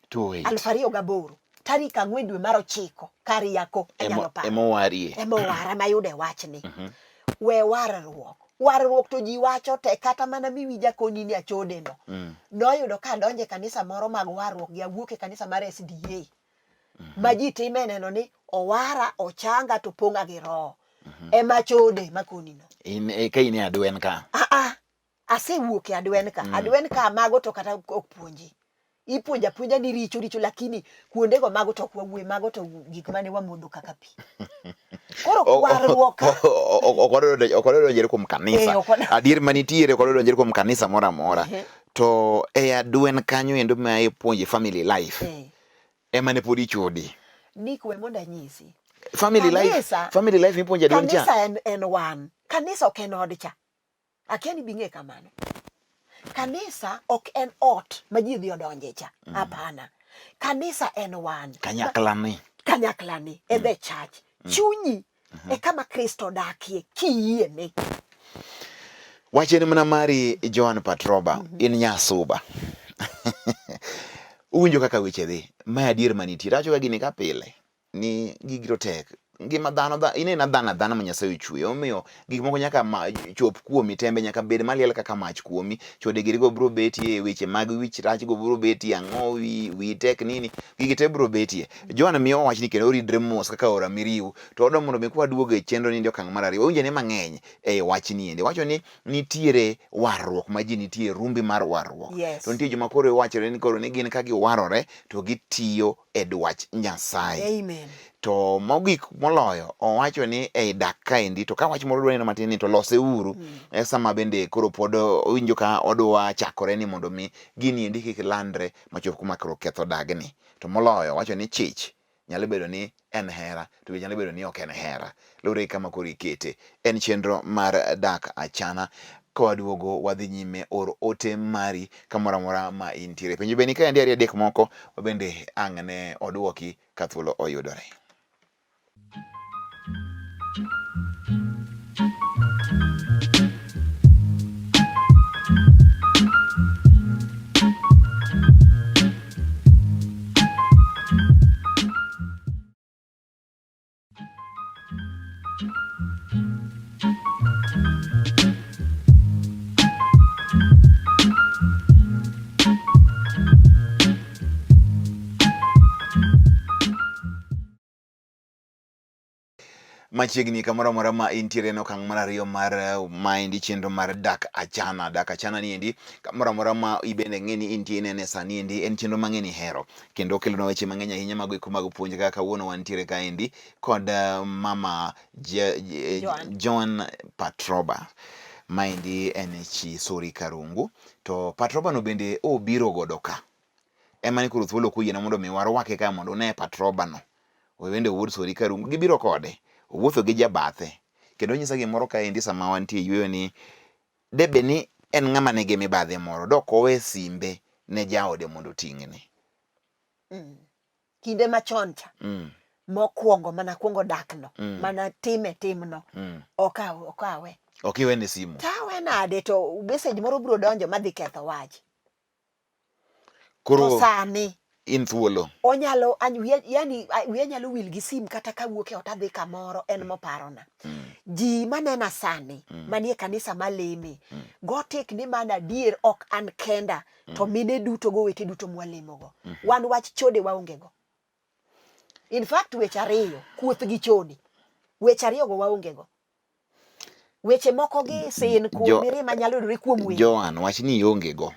208. 2008 tarik 4 dwe mar ochiko Kariako anyalo paro. Emowarie. Emowara mayude wachni. We warruok. Warruok to ji wacho te kata mana miwinja koni ni achode no. Noyudo ka adonjo e kanisa moro mag warruok gi awuok e kanisa mar SDA. Ma ji time neno ni owara, ochanga to pong'a gi roho. Ema chode makoni no. In e, ka in e adwen ka. Ah ah. Asewuok e adwen ka. Adwen ka mago to kata ok puonji. Ipuonjo apuonja ni richo richo lakini kuondego mago to ok wawuoye mago to gik mane wamodho kaka pi. Koro warruok ka Ok odwa donjore kuom kanisa. Eh, ok odwa- Adier manitiere ok odwa donjore kuom kanisa moro amora. Ehe. To e adwen kanyo endo ma ipuonje family life eh, ema ne pod ichodi. Nick we mondo anyisi. Family life, Kanisa- family life mipuonjo e adwen cha. Kanisa en wan. Kanisa ok en od cha. Akia ni bing'e kamano. Kanisa ok en ot ma ji dhi odonje cha. Hapana. Kanisa en wan. Kanyakla ni. Kanyakla ni e the church. Chunyi e kama Kristo odakie kiyiene. Wach en mana mari Joan Patroba, in nyasuba. Uwinjo kaka weche dhi. Ma adier manitie. Awacho ga gini ka pile ni gigi to tek. Ngima dhano, inena dhano adhana ma Nyasaye ochweyo. Omiyo gik moko nyaka chop kuomi, tembe nyaka bed maliel kaka mach kuomi. Chode giri go biro betie, weche mag wich rach go biro betie, ang'o wi tek nini, gigi te biro betie. Joan miyo wach ni kendo oridre mos kaka aora miriw. To odwa mondo mi kwaduogo e chenro ni okang' mar ariyo. Wawinjo ane mang'eny e wachni endi. Wacho ni nitiere warruok ma ji nitie rumbi mar warruok. Yes. To nitie joma koro wachore ni koro ni gin ka giwarore to gitiyo e dwach Nyasaye. Amen. To mogik moloyo owacho ni ei dak kaendi to ka wach moro dwa neno matin ni to lose uru e sama bende koro pod owinjo ka odwa chakore ni mondo mi gini endi kik landre machop kuma koro ketho dagni. To moloyo owacho ni chich nyalo bedo ni en hera to be nyalo bedo ni ok en hera. Luwore gi kama koro ikete. En chenro mar dak achana. Ka waduogo wadhi nyime or ote mari kamoro amora ma intiere. Penjo be ni kaendi ariyo adek moko bende ang' ne oduoki ka thuolo oyudore. Machiegni kamoro amora ma intiere en okang' mar ariyo mar maendi chenro mar dak achana. Dak achana ni endi kamoro amora ma ibende ng'e ni intie inene sani endi en chenro mang'e ni ihero kendo okelonwa weche mang'eny ahinya mago eko mag puonj kaka kawuono wantiere kaendi kod mama Joan. Joan Patroba. Maendi en chi Sori Karungu to Patroba no bende obiro godo ka. Ema ni koro thuolo ok oyiena mondo mi warwake ka mondo une Patroba no. Bende wuod Sori Karungu gibiro kode. Owuotho gi jabathe. Kendo onyisa gimoro kaendi sama wantie e yueyo ni debe ni en ng'ama nigi mibadhi moro dok owe simbe ne jaode mondo oting'ne. Kinde machon cha mokwongo mana kwongo dakno mana time timno okawe. Ok iwene simu. Tawe nade to message moro biro donjo madhi ketho wach. Koro To sani in thuolo. Onyalo yani wiya nyalo wil gi sim kata kawuok e ot adhi kamoro en moparona. Ji manena sani manie kanisa maleme go tik ni mana adier ok an kenda to mine duto gowete duto mwalemogo. Wan wach chode waonge go. In fact weche ariyo kuoth gi chode. Weche ariyo go waonge go. Weche moko gi sin kuom mirima nyalo yudore kuom winy. Joan, wach ni ionge go.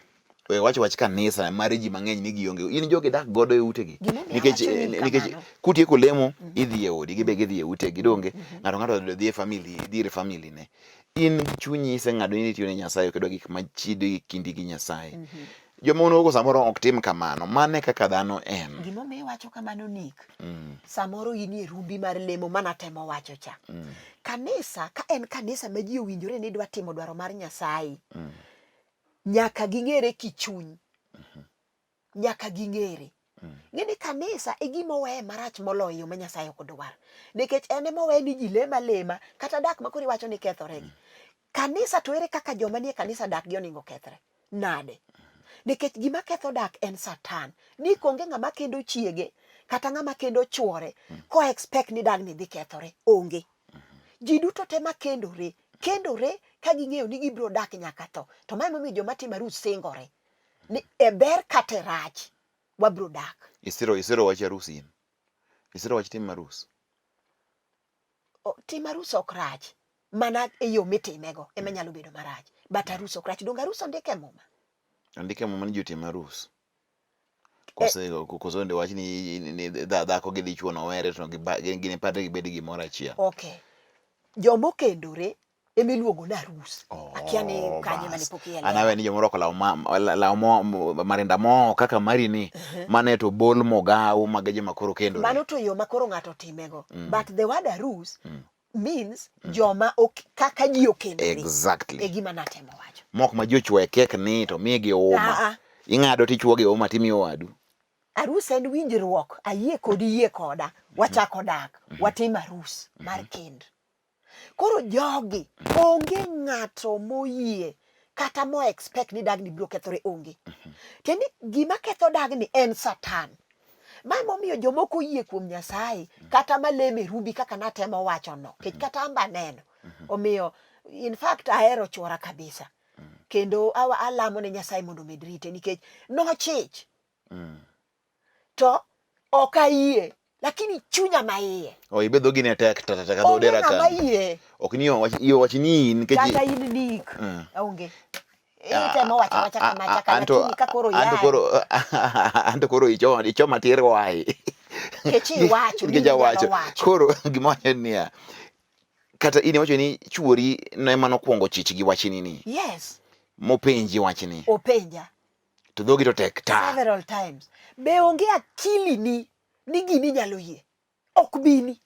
We wach wach kanisa mar ji mang'eny ni gionge go. In jogi dak godo e utegi. Nikech nikech kutieko lemo idhi e odi, gibe gidhi e utegi donge. Ng'ato ng'ato dhi e family, dhi ir family ne. In gi chunyi iseng'ado ni itiyo ne Nyasaye ok idwa gik machido e kindi gi Nyasaye. Joma un go samoro ok tim kamano. Mano e kaka dhano en. Gimomiyo iwacho kamano Nick, samoro in e rumbi mar lemo mana temo wacho cha. Kanisa ka en kanisa ma ji owinjore ni dwa timo dwaro mar Nyasaye, nyaka ging'ere kichuny. Nyaka ging'ere. Ng'e ni kanisa e gima oweye marach moloyo e yo ma Nyasaye ok dwar. Nikech en ema oweye ni ji lemo alema, kata dak ma koro iwacho ni kethoregi. Kanisa to ere kaka joma nie kanisa dak gi oningo kethre? Nade? Nikech gima ketho dak en Satan. Ni onge ng'ama kendo chiege kata ng'ama kendo chuore ko expect ni dagni dhi kethore. Onge. Ji duto te makendore, kendore ka ging'eyo ni gibiro dak nyaka tho. To mae momiyo joma timo arus singore ni e ber kata e rach wabiro dak. Isiro isiro wach arus in. Isiro wach tim arus. Tim arus ok rach mana e yo mitimego ema nyalo bedo marach. But arus ok rach. Donge arus ondik e muma? Ondik e muma ni ji otim arus. Kose koso onde wach ni ni dhako gi dichuo nowere to gin padre gibed gimoro achiel. Okay. Joma okendore ema iluongo ni arus. Akia ni oh, kanye mane pok ielewa. An awe ni jomoro orwako law ma law mo marinda mo kaka mari ni mane to bol mogaw mag joma koro kendore. Mano to yo ma koro ng'ato timego. But the word arus means joma ok kaka ji okendore. Exactly. E gima natemo wacho. Mok ma ji ochwoye kek ni to miye gi uma. Ah, ah. Ing'ado tichwo gi uma timiyo wadu. Arus en winjruok, ayie kodi yie koda, wachako dak, watimo arus mar kend. Koro jogi onge ng'ato moyie kata mo expect ni dagni biro kethore onge. Tiende ni gima ketho dagni en Satan. Ma emomiyo jomoko oyie kuom Nyasaye kata malemo e rumbi kaka natemo wacho no. Nikech kata an be aneno. Omiyo in fact ahero chuora kabisa. Kendo alamo ne Nyasaye mondo omed rite nikech nochich. To ok ayie lakini chunya maiye. Oh, ibe dhogi ne tek tata tata Onge dhodera ng'ama ka. yie. Ok ni yo wach ni in nikech Kata in Nick. Onge. Itemo wacho awacha kamacha ka anto lakini ka koro anto yaye. koro anto koro ichoma ichoma tir wai. Nikech iwacho ni Nikech inyalo awacho. wacho. Koro gima wacho en niya, kata in iwacho ni chuori ne ema nokwongo chich gi wachni ni. Yes. Mopenji wachni. Openja. To dhogi to tek ta. Several times. Be onge akili ni ni gini nyalo yie. Ok bini.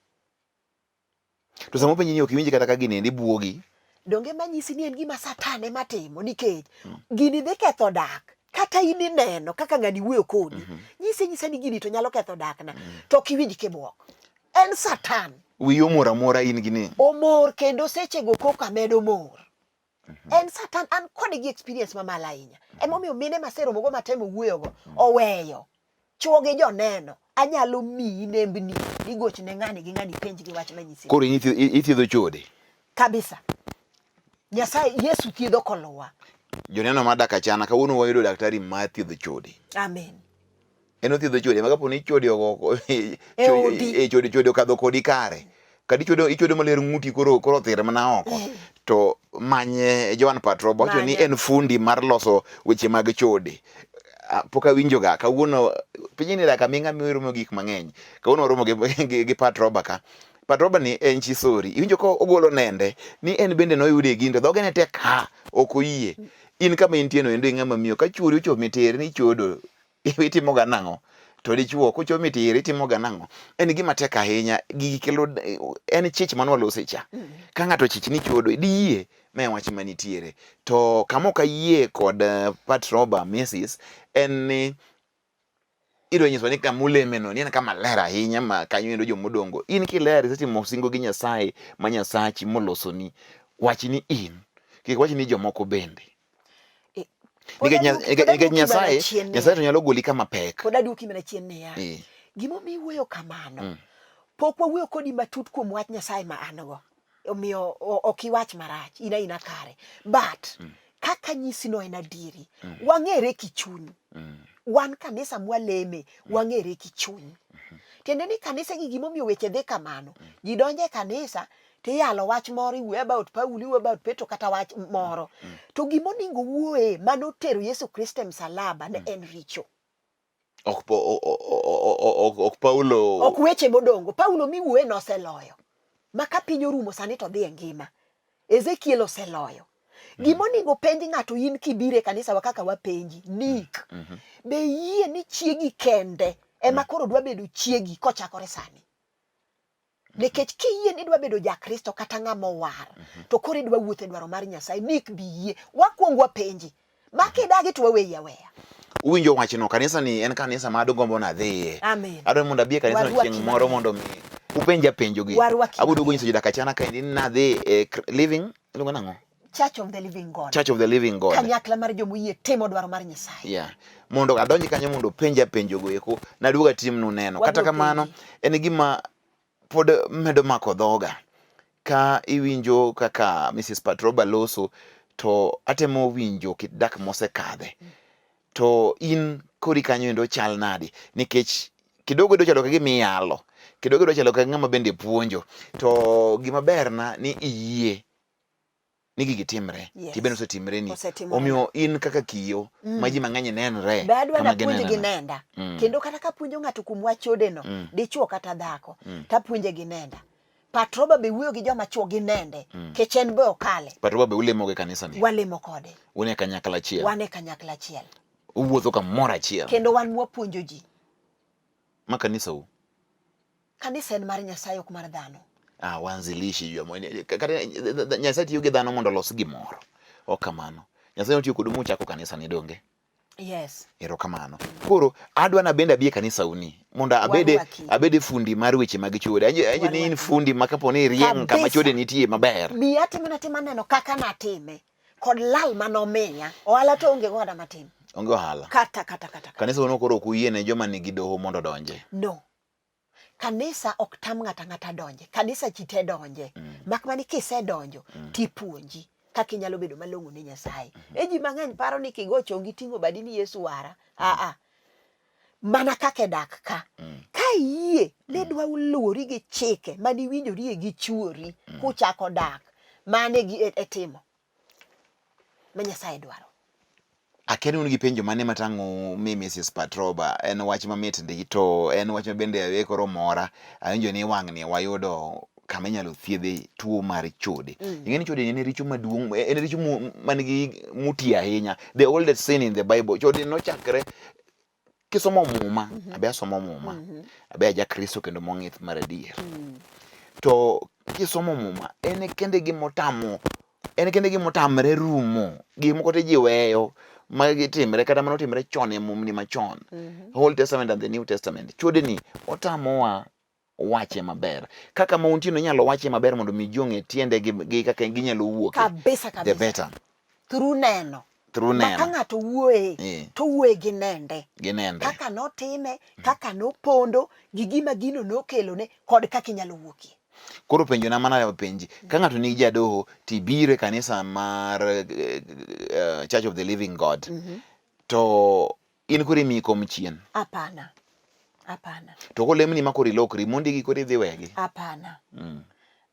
To sama openji ni ok iwinj kata ka gini endi buogi. Donge manyisi ni en gima Satan ema timo nikech gini dhi ketho dak. Kata in ineno kaka ng'ani wuoyo kodi. Nyise nyisa ni gini to nyalo ketho dakna. To ok iwinj kibuok. En Satan. Wiyi omor amora in gi ni. Omor kendo sechego koka medo mor. En Satan an kode gi experience mamalo ahinya. Emomiyo mine maseromogo matemo wuoyogo oweyo. Chwo gi joneno. Anyalo miyi nembni igoch ne ng'ani gi ng'ani penj gi wach manyisi. Koro in ithiedho chode. Kabisa. Nyasaye Yesu thiedho koluwa. Joneno madak achana kawuono wayudo daktari mar thiedho chode. Amen. En othiedho chode ma kapo ni chode ogo E odi. e chode chode okadho kodi kare. Kata ichwedo ichwedo maler ng'uti koro koro othir mana oko. To manye Joan Patroba wacho ni Manye. en fundi mar loso weche mag chode. Pok awinjo ga kawuono piny ni dak aming'a miyo romo gik mang'eny. Kawuono waromo gi, gi, gi Patroba ka. Patroba ni en chisori. Iwinjo ka ogolo nende ni en bende noyude e gini to dhoge ne tek ha ok oyie. In kama intie no endo ing'ama miyo ka chuori ochomi tir ni ichodo itimo ga nang'o? To dichuo kochomi tir itimo ga nang'o? En gima tek ahinya. Gigi kelo en chich mane walose cha. Ka ng'ato chich ni chodo diyie ma e wach manitiere. To kama ok ayie kod Patroba Mrs en ni idwa nyiso ni kama uleme no ni en kama ler ahinya ma kanyo endo jomodongo. In kiler isetimo singo gi Nyasaye ma Nyasachi molosoni. Wach ni in. Kik wach ni jomoko bende. Nikech Nyasaye Nyasaye to nyalo goli kama pek. Pod aduoki mana chien niya. Gimomiyo iwuoyo kamano. Pok wawuoyo kodi matut kuom wach Nyasaye ma an go. Omiyo ok iwach marach, in aina kare. But kaka nyisi no en adieri. Wang'ere kichuny. Wan kanisa mwaleme, wang'ere kichuny. Tiende ni kanisa gi gimomiyo weche dhi kamano. Ji donjo e kanisa tiyalo wach moro iwuoyo about Paulo, iwuoyo about Petro kata wach moro. To gimoningo wuoye manotero Yesu Kristo e msalaba ne en richo. Ok ok Paulo ok weche modongo. Paulo miwuoye noseloyo. Ma ka piny orumo sani to dhi e ngima. Ezekiel oseloyo. Gima onego penj ng'ato in kibiro e kanisa wa kaka wapenji, Nick, be iyie ni chiegi kende ema koro dwa bedo chiegi kochakore sani? Nikech kiyie ni idwa bedo jakristo kata ng'ama owar, to koro idwa wuotho e dwaro mar Nyasaye, Nick bi yie. Wakwong wapenji. Ma kidagi to waweyi aweya. Uwinjo wachno, kanisa ni en kanisa ma adogombo nadhiye. Amen. Adwaro mondo abi e kanisa no Warwaki chieng' moro maber. mondo mi upenja penjogi. Warwaki Abiro duogo maber. nyiso jodak achana kaendi ni nadhi e Living, iluongo nang'o? Church of the Living God. Church of the Living God. Kanyakla mar jomoyie timo dwaro mar Nyasaye. Yeah. Mondo adonj kanyo mondo openja penjogo eko, naduog atimnu neno. Kata Wabiro kamano, penji. en gima pod medo mako dhoga ka iwinjo kaka Mrs. Patroba loso to atemo winjo kit dak mosekadhe. To in kori kanyo endo chal nadi? Nikech kidogo idwa chalo ka gima iyalo, kidogo idwa chalo ka ng'ama bende puonjo. To gima berna ni iyie ni gigi timre Yes. tibende osetimreni Osetimore. omiyo in kaka kiyo ma ji mang'eny nenre Be adwa kama napuonj gi gineneno. nenda. Kendo kata kapuonjo ng'ato kuom wach chodeno, dichuo kata dhako, tapuonje gi nenda. Patroba be wuoyo gi joma chuo gi nende, kech en be okale. Patroba be ulemo e kanisa ni Walemo kode. un e kanyakla achiel Wan e kanyakla achiel. uwuotho kamoro achiel Kendo wan mwapuonjo ji. ma kanisa u Kanisa en mar Nyasaye ok mar dhano. Ah, wanzilishi juu ya kata Nyasaye tiyo gi dhano mondo olos gimoro. Ok kamano. Nyasaye notiyo kodu muchako kanisa ni donge? Yes. Erokamano. Koro adwa na bende abi e kanisa uni mondo abede Warwaki. abede fundi mar weche mag chode. Anjo anjo ni in Warwaki. fundi ma kapo ni irieng' kama Kabisa. chode nitie maber. Miya atimo natima neno kaka natime kod lal manomiya. Ohala to onge go kata matin. Onge ohala. Kata kata kata. kata. Kanisa uno koro ok uyie ne joma nigi doho mondo odonje. No. Kanisa ok tam ng'ato ang'ata donje. Kanisa ji te donje. Mak mana ni kisedonjo tipuonji kaka inyalo bedo malong'o ne Nyasaye. E ji mang'eny paro ni kigo chongi ting'o badi ni Yesu wara. Aa. Mana kaka e dak ka. Ka iyie ni idwa luwori gi chike mane iwinjorie gi chuori kuchako dak, mano e gi- e e timo ma Nyasaye dwaro. Akia ni un gi penjo mane matang' umi Mrs. Patroba. En wach mamit ndi to en wach ma bende awe koro mora. Awinjo ni wang'ni wayudo kama inyalo thiedhe tuo mar chode. Ing'e ni chode en richo maduong', en richo man gi muti ahinya. The oldest sin in the Bible. Chode nochakre kisomo muma mm -hmm. abe asomo muma mm -hmm. abe aja kristo kendo mong'ith mar adier mm. to kisomo muma en kende gimotamo en kende gimotamre rumo gik moko te ji weyo ma gitimre kata mano timre chon e mumni machon mm -hmm. Old Testament and the New Testament chodeni otamowa wache maber kaka ma untie no inyalo wache maber mondo mi ji ong'e tiende gi, gi kaka ginyalo wuoke kabisa the kabisa better through neno through ma ka neno ng'ato wuoye Eh. to wuoye gi nende gi nende kaka notime kaka nopondo gi gima gino nokelone kod kaka inyalo wuokie Koro penjo na mana penji, ka ng'ato nigi jadoho tibiro e kanisa mar Church of the Living God to In koro imiyi kom chien. Hapana. Hapana. To kolemni ma koro ilokri, mondi gi koro idhi wegi. Hapana.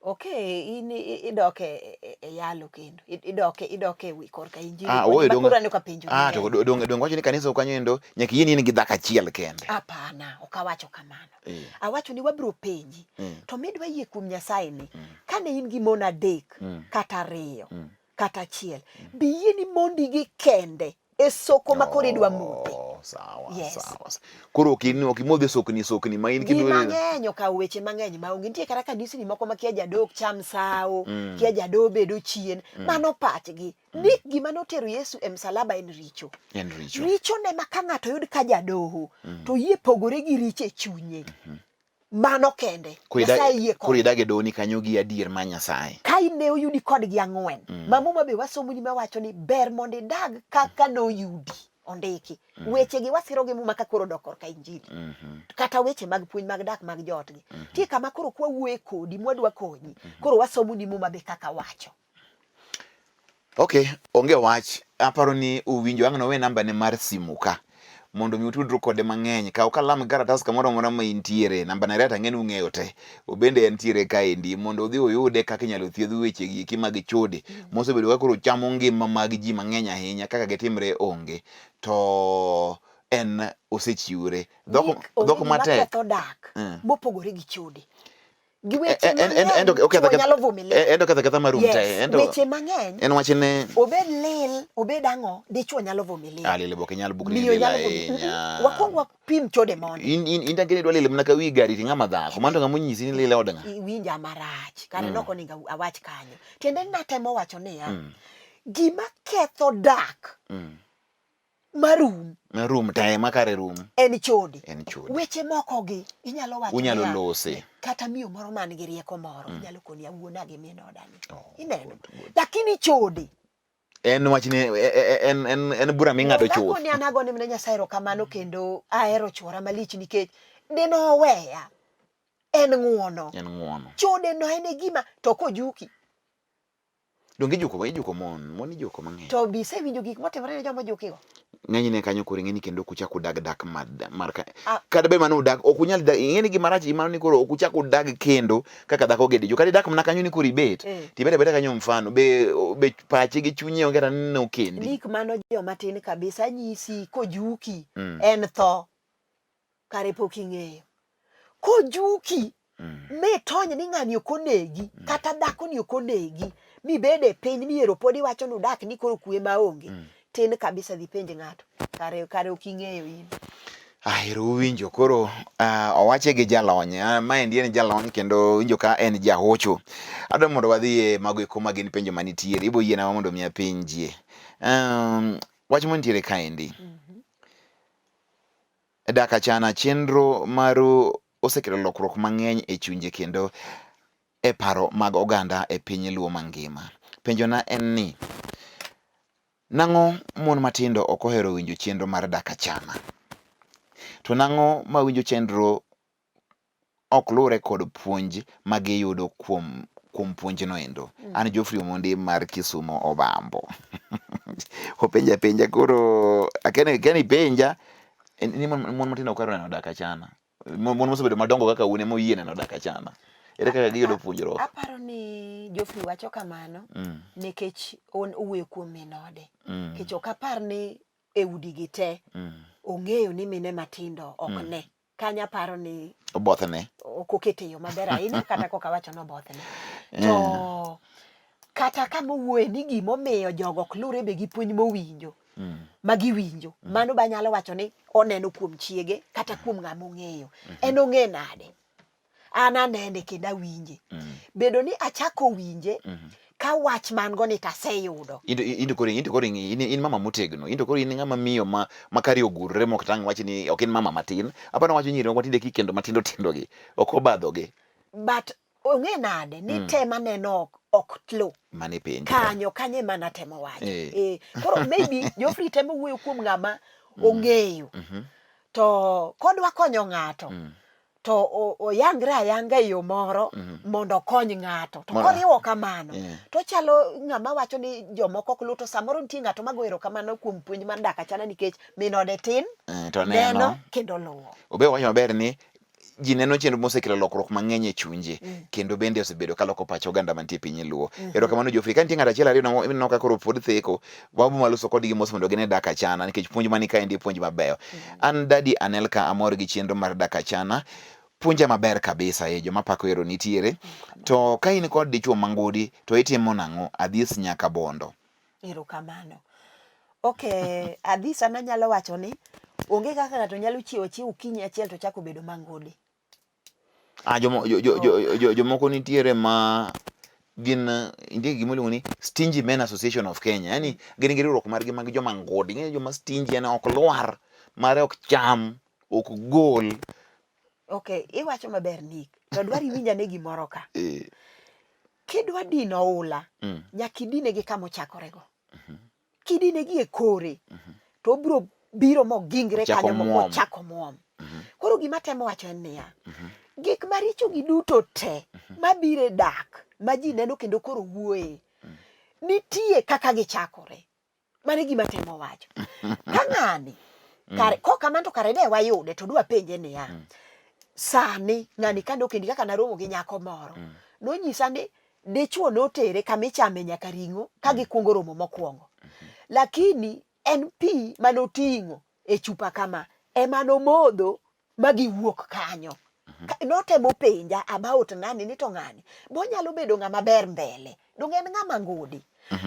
Okay, in idok e, e, e yalo kendo. Idok idok e wi korka injili. Ah, oyo donge. Koro aneno ka penjo. Ah, to donge donge wacho ni kanisa kanyo endo nyaka yie ni in gi dhako achiel kende. Hapana, ok awacho kamano. Eh. Awacho ni wabiro penji. To midwa yie kuom Nyasaye ni, kane in gi mon adek kata ariyo kata achiel, bi yie ni mondi gi kende e soko ma koro idwa modhe. Oh, sawa, Yes. sawa. Koro ok in ok imodhe sokni sokni ma in Ji kidwa mang'eny okawo weche mang'eny ma onge. Nitie kata kanisni moko ma kia jadok cham sawo, kia jado bedo chien. Mano pachgi. Ni gima notero Yesu e msalaba en richo. En richo. Richo ne ma ka ng'ato yud ka jadoho to yie pogore gi richo e chunye. Mano kende. Koro Nyasaye yie koro kode. idag e dohoni kanyo gi adier mar Nyasaye. Ka in ne oyudi kodgi ang'wen, ma Muma be wasomoni mawacho ni ber mondo idag kaka noyudi ondiki. Wechegi wasiro gi Muma ka koro dok korka Injili. Kata weche mag puonj mag dak mag jootgi. Nitie kama koro kwawuoye kodi mwadwa konyi, koro wasomoni Muma be kaka wacho. Okay, onge wach. Aparo ni uwinjo ang' nowe namba ne mar simu ka mondo mi utudru kode mang'eny. Kaw kalam gi karatas kamoro amora ma intiere. Namba ne reta ang'e ni ung'eyo te. Obende entiere kaendi mondo udhi uyude kaka inyalo thiedh weche gi eki mag chode mosebedo ka koro chamo ngima mag ji mang'eny ahinya kaka gitimre onge. To en osechiwre. Dhok Nick, onge dhok gima matek. ketho dak mopogore gi chode. Gi weche mang'eny chwo nyalo vumilia. En to ketho aketha ma rum te. En to weche mang'eny. En wach ne obed lil, obed ang'o, dichwo nyalo vumilia. Ah, lil be ok inyal bukni lil ahinya. Wakwong wapim chode mondi. In in in tangeni idwa lil mana ka wi gari to ing'ama dhako. Mano to ng'ama onyisi ni lil e od ng'a? Iwinja marach. Kare nok onego awach kanyo. Tiende ni natemo wacho niya, gima ketho dak marum marum te ma kare rum en chode. En chode. Weche moko gi inyalo wacho unyalo lose. Kata miyo moro man gi rieko moro mm. inyalo koni awuona gi min odani. Oh, Ineno. Lakini chode en wach ni e, e, e, en en en bura ming'ado chuth. Dhako ni an agone ne Nyasaye erokamano kendo ahero chwora malich nikech dine oweya en ng'uono. En ng'uono. Chode no en e gima to kojuki Donge ijuko ijuko mon, mon ijuko mang'eny. To be isewinjo gik motimore ne joma ojukigo? Ng'enyne kanyo koro ing'eni kendo ok uchak udag dak mar, mar ka. Ah. Kata be mano udag ok unyal dak ing'eni gima rach mano ni koro ok uchak udag kendo kaka dhako gi dichwo. Kata idak mana kanyo ni koro ibet. Eh. Tibet abeta kanyo mfano be be pache gi chunye onge kata ni nokendi. Nik mano joma tin kabisa nyisi kojuki mm. en tho. Kare pok ing'eyo. Kojuki mm. mitony ni ng'ani ok onegi mm. kata dhakoni ok onegi mibed e piny ni ero pod iwacho ni udak ni koro kwe maonge mm. tin kabisa dhi penj ng'ato kare kare ok ing'eyo in. Ahero uwinjo koro uh, owache gi jalony uh, maendi en jalony kendo winjo ka en jahocho. Adwa mondo wadhi e mago eko ma gin penjo manitiere ibo yiena mondo mi apenjie. Um, wach mantiere kaendi mm -hmm. Dak Achana, chenro maru osekelo lokruok mang'eny e chunje kendo e paro mag oganda e piny Luo mangima. Penjona en ni, nang'o mon matindo ok ohero winjo chenro mar Dak Achana? To nang'o ma winjo chenro ok luwre kod puonj ma giyudo kuom kuom puonjno endo. Mm. An Geoffrey Omondi mar Kisumo Obambo. Openja penja koro akene kene ipenja ni mon matindo ok ohero neno dak achana. Mon mosebedo madongo kaka un ema oyie neno dak achana. Ere kaka giyudo puonjruok? Aparo ni Geoffrey wacho kamano mm. nikech owuoyo kuom min ode. Mm. Nikech ok apar ni e udigi te mm. ong'eyo ni mine matindo ok mm. ne. Kanyo aparo ni obothne ok okete e yo maber ahinya kata kok awacho ni obothne. To kata kama owuoye ni gimomiyo jogo ok luwre be gi puonj mowinjo mm. ma giwinjo mm. mano be anyalo wacho ni oneno kuom chiege kata kuom ng'ama ong'eyo mm -hmm. en ong'e nade an anene kendo awinje mm. bedo ni achako winje mm -hmm. ka wach man go ni to aseyudo. Into koro into koro in, in mama motegno. Into koro in ng'ama miyo ma ma kari ogurre mok tang' wach ni ok in mama matin. Aparo wacho nyiri moko tinde kikendo matindo tindo gi. Ok obadho gi. But ong'e nade ni mm. tem aneno ok ok tlo. Mane penjo. Kanyo kanyo ema natemo wacho. Eh. Eh, koro maybe Geoffrey temo wuoyo kuom ng'ama mm. ong'eyo. Mm -hmm. To kodwa konyo ng'ato. Mm. to oyangre ayanga e yo moro mm -hmm. mondo okony ng'ato to koriwo kamano yeah. to chalo ng'ama wacho ni jomoko ok luw to samoro nitie ng'ato mago erokamano kuom puonj mar dak achana nikech min ode tin eh, to neno kendo luwo obe wacho maber ni ji neno chenro mosekelo lokruok mang'eny e chunje mm. kendo bende osebedo ka loko pach oganda mantie e piny Luo. Mm -hmm. Erokamano Geoffrey, ka nitie ng'ato achiel ariyo ineno ka koro pod theko, wabo maloso kodgi mos mondo gine dak achana nikech puonj mani kaendi puonj mabeyo. Mm -hmm. An Daddy Anelka amor gi chenro mar dak achana. Puonja maber kabisa e joma pako ero nitiere. Mm -hmm. To ka in kod dichuo mangudi to itimo nang'o? Adhis nyaka Bondo. Erokamano. Okay, Adhis an anyalo wacho ni onge kaka ng'ato nyalo chiewo achiewa okinyi achiel to chako bedo mangudi. Ah, jomo, jo, jo, jo, jo, jomoko nitiere ma gin nitie gima iluongo ni Stingy Men Association of Kenya. Yani gin gi riwruok margi mag joma ngudi. Ing'eyo joma stingy yani ok lwar, mare ok cham, ok gol. Okay, iwacho maber Nick. To dwar iwinj ane gimoro ka. Eh. Kidwa dino oula, mm. nyaka idine gi kama ochakorego. Mm -hmm. Kidine gi e kore, mm -hmm. to obiro biro mogingre kanyo mochako muom. Mm -hmm. Koro gima temo wacho en niya, mm -hmm. gik maricho gi duto te mm -hmm. mabiro e dak ma ji neno kendo koro wuoye, mm -hmm. nitie kaka gichakore. Mano e gima temo wacho. Ka ng'ani, mm. kare, kok kamano to kare de wayude to dwa penje niya, mm. sani ng'ani kane okendi kaka naromo gi nyako moro, mm. nonyisa ni dichwo notere kama ichame nyaka ring'o ka mm. gikwongo romo mokwongo. Mm -hmm. Lakini en pi manoting'o e chupa kama ema nomodho ma giwuok kanyo. Notemo penja about ng'ani ni to ng'ani bonyalo bedo ng'ama ber mbele. Donge en ng'ama ngudi.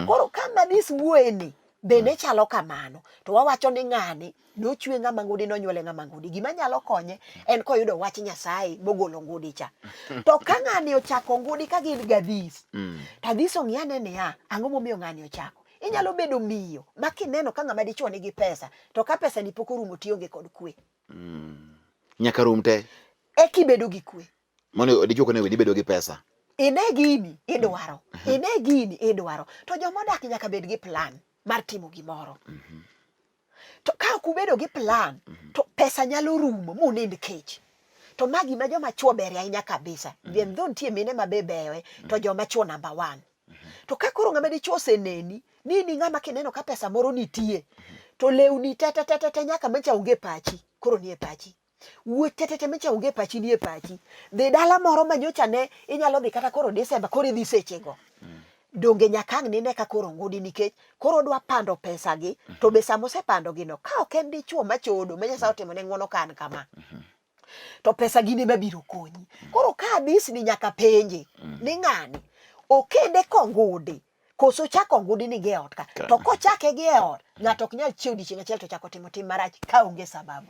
Koro kama this wuoyeni bende chalo kamano to wawacho ni ng'ani nochwe ng'ama ngudi nonyuole ng'ama ngudi. Gima nyalo konye en koyudo wach Nyasaye mogolo ngudi cha. To ka ng'ani ochako ngudi ka gin gadhis, to adhis ong'i ane niya, ang'o momiyo ng'ani ochako? Inyalo bedo miyo ma kineno ka ng'ama dichuo nigi pesa to ka pesa ni pok orumo tionge kod kwe. Nyaka rum te. Eka ibedo gi kwe. Mondo dichuo ok onego bed ni ibedo gi pesa. Ine gini idwaro, ine gini idwaro. To joma odak nyaka bed gi plan mar timo gimoro. To ka ok ubedo gi plan, to pesa nyalo rumo munind kech. To ma gima joma chuo berie ahinya kabisa. Then though nitie mine ma be beyoe, to joma chuo number one. To ka koro ng'ama dichuo oseneni, ni in ng'ama kineno ka pesa moro nitie, to lewni te te te te te nyaka mancha onge e pachi, koro nie pachi. Wuoch te te te mancha onge e pachi nie pachi. Dhi dala moro ma nyocha ne inyalo dhi kata koro December, koro idhi sechego. Donge nyaka ang' nine ka koro ngudi nikech koro odwa pando pesa gi, to be sama osepando gi no, ka ok en dichuo machodo, ma Nyasaye otimo ne ng'uono ka an kama, to pesa gin ema biro konyi. Koro ka abisni nyaka penje ni ng'ani okende kongudi koso chako ngudi ni gi e ot ka. To kochake gi e ot, ng'ato ok nyal chiew odiechieng' achiel to chako timo tim marach ka onge sababu.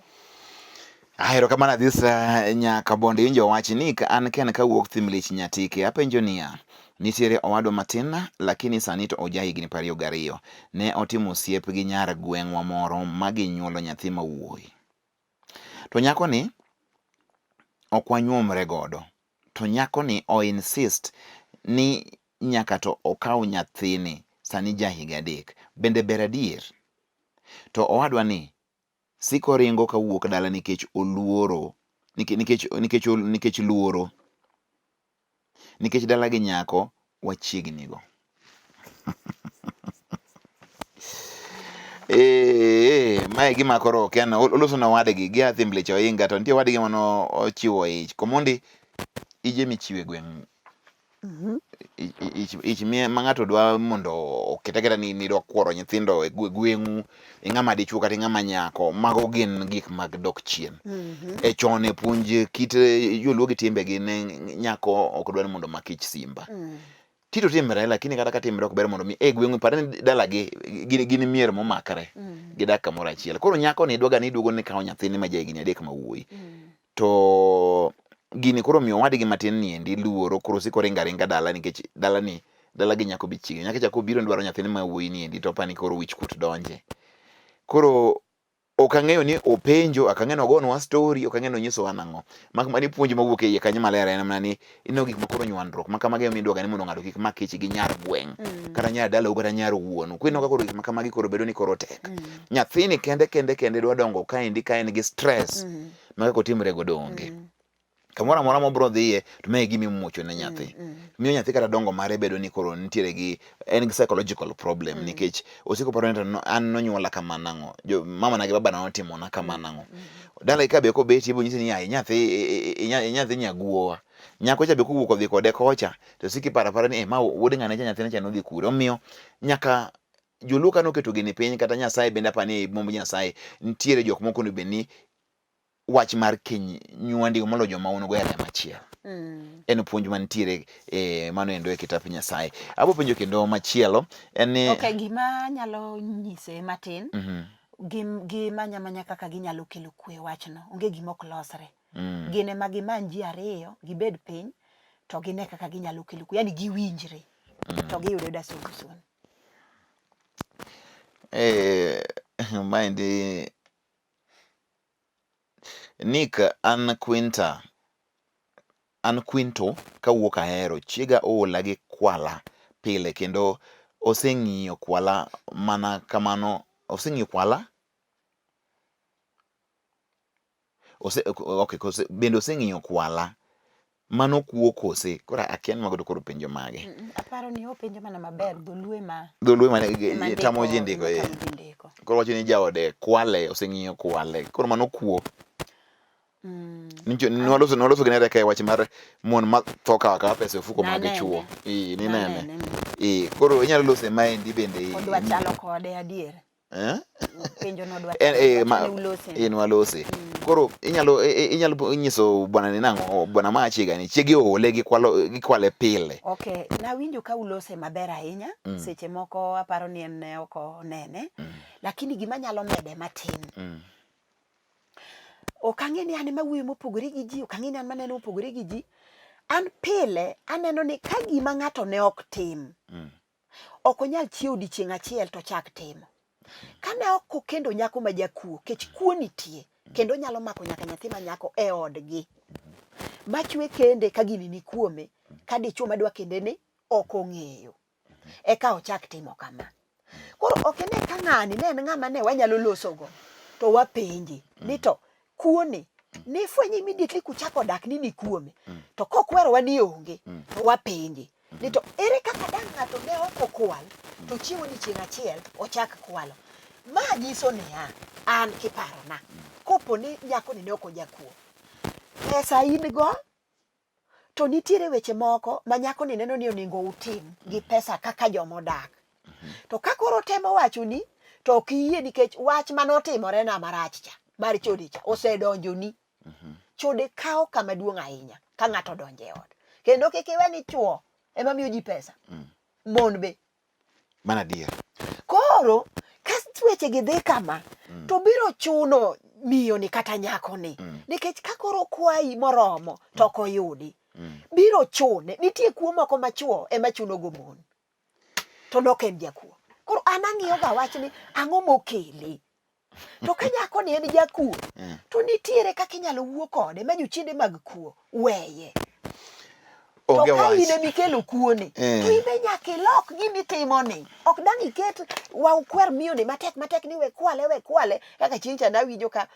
Ahero kamano Adhisa nyaka bondo iwinjo wach ni an ken kawuok Thimlich Nyatike apenjo niya nitiere owadwa matin lakini sani to oja higni 22 ne otimo osiep gi nyar gweng'wa moro ma ginyuolo nyathi ma wuoyi to nyakoni ok wanyuomre godo to nyakoni o insist ni nyaka to okaw nyathini sani ja higa 3 bende ber adier to owadwa ni siko ringo kawuok dala nikech oluoro nikech luoro nikech dala gi nyako wachiegni go. Eh, mae gima koro ok en oloso ne owadgi gi adhi mlich oinga to nitie owadgi mano ochiwo ich komondi ije michiwo e gweng' ich ma ng'ato dwa mondo oket aketa ni nidwa kuoro nyithindo e gweng'u ing'ama dichuo kata ing'ama nyako mago gin gik mag dok chien mm -hmm. e chon e puonj kit joluo gi timbegi ne nyako ok dwa ni mondo omak ich simba mm. Tito timre lakini kata ka timre ok ber mondo mi e gweng'u par ni dalagi gin, gin mier momakre mm. gidak kamoro achiel koro nyako ni dwaga ni duogo ni kawo nyathini ma jahigni 3 ma wuoyi mm. To gini koro miyo owadgi matin ni endi luoro koro siko ringa ringa dala nikech dala ni dala gi nyako be chiegni. Nyako cha kobiro ni dwaro nyathine ma wuoyi ni endi to opani koro wich kuot donje. Koro ok ang'eyo ni openjo, ok ang'eyo ni ogonwa story, ok ang'eyo ni onyisowa nang'o. Mak mana ni puonj mawuok e iye kanyo maler en mana ni ineno gik moko koro nywandruok ma kamagi ema idwaga ni mondo ng'ato kik mak ich gi nyar gweng' mm. kata nyar dalau kata nyar wuonu. Koro ineno ka koro gik ma kamagi koro bedo ni koro tek. Mm. Nyathini kende kende kende dwa dongo kaendi ka en gi stress. Mm. Ma kaka otimre godo onge. Mm. Kamoro amora mobro dhiye to mae e gima imuocho ne nyathi. Mm, mm. Miyo nyathi kata dongo mare bedo ni koro nitiere gi en gi psychological problem mm. nikech osiko paro ni to an nonyuola kama nang'o. Jo mama na gi baba na notimona kama mm. nang'o. Mm. Dala ka be kobeti ibo nyisi ni ya nyathi nyathi nyaguowa. Nyako cha be kowuok odhi kode kocha to siki paro apara ni eh, ma wuod ng'ane cha nyathine cha nodhi kure. Omiyo nyaka joluo ka noketo gini piny kata Nyasaye bende apani e mumb Nyasaye nitiere jok moko onego bed ni wach mar keny nywandi molo joma un go e remo achiel. Mm. En puonj mantiere e mano endo e kitap Nyasaye. Abo penjo kendo machielo en ni Okay, gima anyalo nyise matin mm -hmm. gimanya manya kaka ginyalo kelo kwe wachno. Onge gima ok losre. Mm. Gin ema gimany ji ariyo, gibed piny to gine kaka ginyalo kelo kwe. Yani giwinjre. Mm. To giyudo yuda solution. Eh, maendi Nick an Quinta an Quinto kawuok Ahero. Chiega oola gi kwala pile kendo oseng'iyo kwala mana kamano oseng'iyo kwala ose, okay, kose, bende oseng'iyo kwala Mano kuo kose? Koro akia ni mago to koro penjo mage. Aparo ni openjo mana maber dholuo ema dholuo ema tamo ji ndiko eh. Koro wacho ni jaode kwale oseng'iyo kwale. Koro mano kuo. Mm. Nwaloso nwaloso gi nere e wach mar mon ma tho kawo akawa pesa e ofuko mag chuo. Ii ninene. Ii koro inyalo lose maendi bende. Odwa chalo kode adier. Eh? Penjo no dwa. En eh, ma, ni ulose. in walose. Koro inyalo inyalo nyiso bwana ni nang'o bwana ma achiega ni chiegi oole gi kwalo gi kwale pile. Okay, nawinjo ka ulose maber ahinya. Seche moko aparo ni en ne ok onene. Lakini gima nyalo mede matin. Ok ang'e ni an ema awuoyo mopogore gi ji, ok ang'e ni an maneno mopogore gi ji. An pile aneno ni ka gima ng'ato ne ok tim, ok onyal chiewo odiechieng' achiel to ochak timo. Kane ok okendo nyako ma jakuo, kech kuo nitie, kendo onyalo mako nyaka nyathi ma nyako e odgi. Machwe kende ka gini ni kuome, ka dichuo madwa kende ni ok ong'eyo. Eka ochak timo kama. Koro ok ine ka ng'ani ne en ng'ama ne wanyalo losogo, to wapenje ni to kuoni nifwenyo immediately kuchako dak ni ni kuome, to kokwerowa ni onge, to wapenje ni to ere kaka dang' ng'ato ne ok okwal to chiemo ni chieng' achiel ochak kwalo. Ma nyiso niya, an kiparona, kopo ni nyakoni ne ok ojakuo, pesa in go to nitiere weche moko ma nyakoni neno ni onego utim gi pesa kaka joma odak. To ka koro otemo wachoni to ok iyie nikech wach mane otimore na marach cha mar chode cha osedonjoni. Chode kawo kama duong' ahinya ka ng'ato odonjo e ot. Kendo kik iwe ni chuo ema miyo ji pesa. Mon be. Mano adier. Koro ka weche gi dhi kama to biro chuno miyo ni kata nyako ni nikech ka koro okwayi moromo to ok oyudi biro chune. Nitie kuo moko ma chuo ema chuno go mon to nok en jakuo. Koro an ang'iyo ga wach ni ang'o mokele. To ka nyako ni en jakuo to nitiere kaka inyalo wuo kode ma jochiende mag kuo weye. To Onge ka wach. in ema ikelo kuoni to in be nyaka ilok gima itimoni. Ok dang' iket wa ukwer miyoni matek matek ni we kwale we kwale kaka chieng' cha nawinjo ka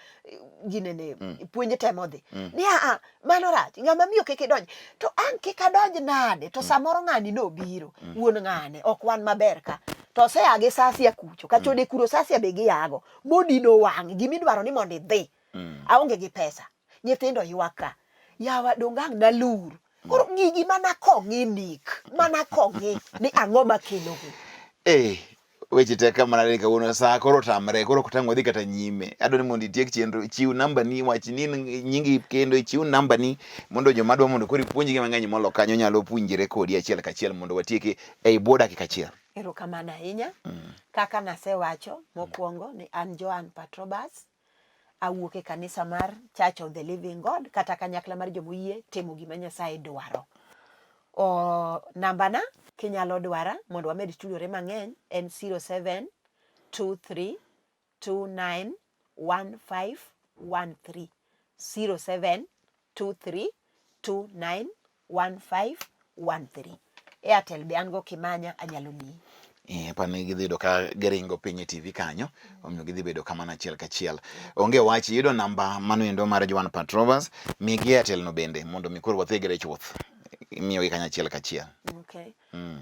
ginene puonj temo dhi. Ni a mano rach ng'ama miyo kik idonj. To an kik adonj nade to samoro ng'ani nobiro wuon ng'ane ok wan maber ka. To osea gi sasia kucho ka chode kuro sasia be giago modino wang'e gimidwaro ni mondo idhi. Aonge gi pesa. Nyithindo ywak ka. Yawa donge ang' nalur. Koro gigi mana kong'i Nick, mana kong'i ni ang'o makelo gi. Eh, weche tek ka mana kawuono saa koro otamre koro ok tang' wadhi kata nyime. Adwa ni mondo itiek chenro, chiw namba ni, wach ni nyingi kendo ichiw namba ni mondo joma dwa mondo koro ipuonjgi mang'eny molo kanyo nyalo puonjre kodi achiel kachiel mondo watieki ei bwo dakika achiel. Erokamano ahinya. Kaka nasewacho mokwongo ni an Joan Patrobas, awuok e kanisa mar Church of the Living God kata kanyakla mar jomoyie timo gima Nyasaye dwaro. O, nambana kinyalo dwara mondo wamed tudore mang'eny en 0723 291513 0723 291513. Airtel be an go kimanya anyalo miyi. Eh, pani gidhi yudo ka giringo piny e TV kanyo, omiyo gidhi bedo kamano achiel kachiel. Onge wach, iyudo namba mano endo mar Joan Patrobas, migi Airtel no bende mondo mi koro wathegre chuth. Imiyogi kanyo achiel kachiel. Okay.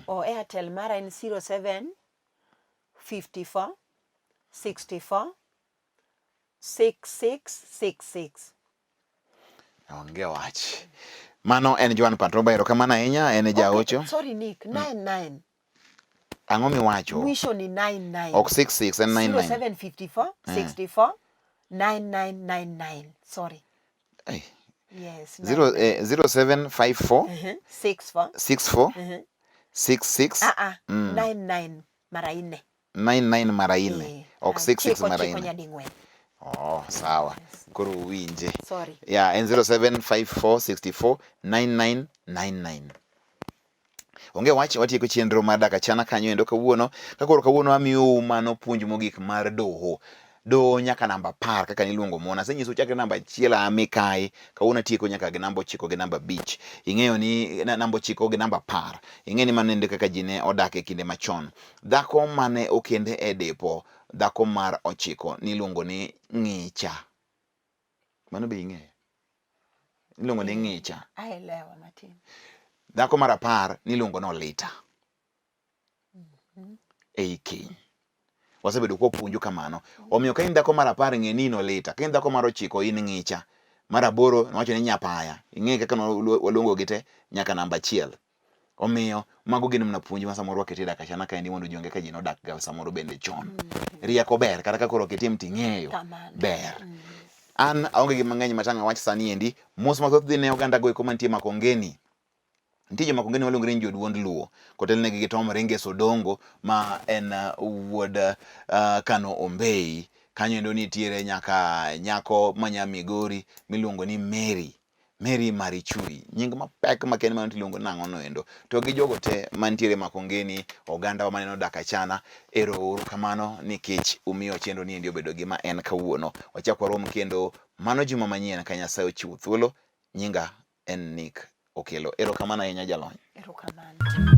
O Airtel mara en 07 54 64 6666. Onge wach. Mano en Joan Patroba, erokamano ahinya, en e jaocho. Okay, sorry Nick, 99. Ang'o miwacho? Mwisho ni 99. Ok 66 en 99. 0754 64 9999. Sorry. Hey. Yes. 0754 64 64 66 Ah ah. 99 mara nne. 99 mara nne. Ok 66 Chiko mara chiko nne. nyading'wen. Oh, sawa. Koro uwinje. Sorry. Yeah, en 0754 64 9999. Onge wach, watieko chenro mar dak achana kanyo endo kawuono. Ka koro kawuono amiyou mano puonj mogik mar doho. Doho nyaka namba 10 kaka niluongo mon. Asenyisou chakre namba 1 a mikayi. Kawuono atieko nyaka gi namba 9 gi namba 5. Ing'eyo ni namba 9 gi namba 10. Ing'eyo ni mano endo kaka ji ne odak e kinde machon. Dhako mane okende e depo, dhako mar 9 niluongo ni Ng'icha. Mano be ing'eyo? Iluongo ni Ng'icha. Aelewa matin. Dhako mar 10 niluongo ni Olita. Ei keny. Wasebedo kwapuonjo kamano. Omiyo ka in dhako mar 10 ng'e ni in Olita. Ka in dhako mar 9 in Ng'icha. Mar 8 wacho ni Nyapaya. Ing'e kaka waluongo gi te nyaka namba 1. Omiyo mago gin mana puonj ma samoro waketo e dak achana kaendi mondo ji ong'e ka ji nodak ga samoro bende chon. Rieko ber kata ka koro ok itim ting'eyo ber. An aonge gi mang'eny matang' awach sani endi. Mos mathoth dhi ne oganda go eko mantie Makongeni. Nitie jo Makongeni maluongore ni joduond Luo kotelnegi gi Tom Ringes Odongo ma en wuod Kano Ombei. Kanyo endo nitiere nyaka nyako ma nya Migori miluongo ni Mary. Mary Marichui, nying mapek ma kende mano tiluongo nang'o no endo. To gi jogo te mantiere Makongeni, oganda wa maneno dak achana, ero uru kamano nikech umiyo chenro ni endi obedo gima en kawuono. Wachak warom kendo mano juma manyien ka Nyasaye ochiwo thuolo. Nyinga en Nick Okello. Erokamano ahinya jalony. Erokamano.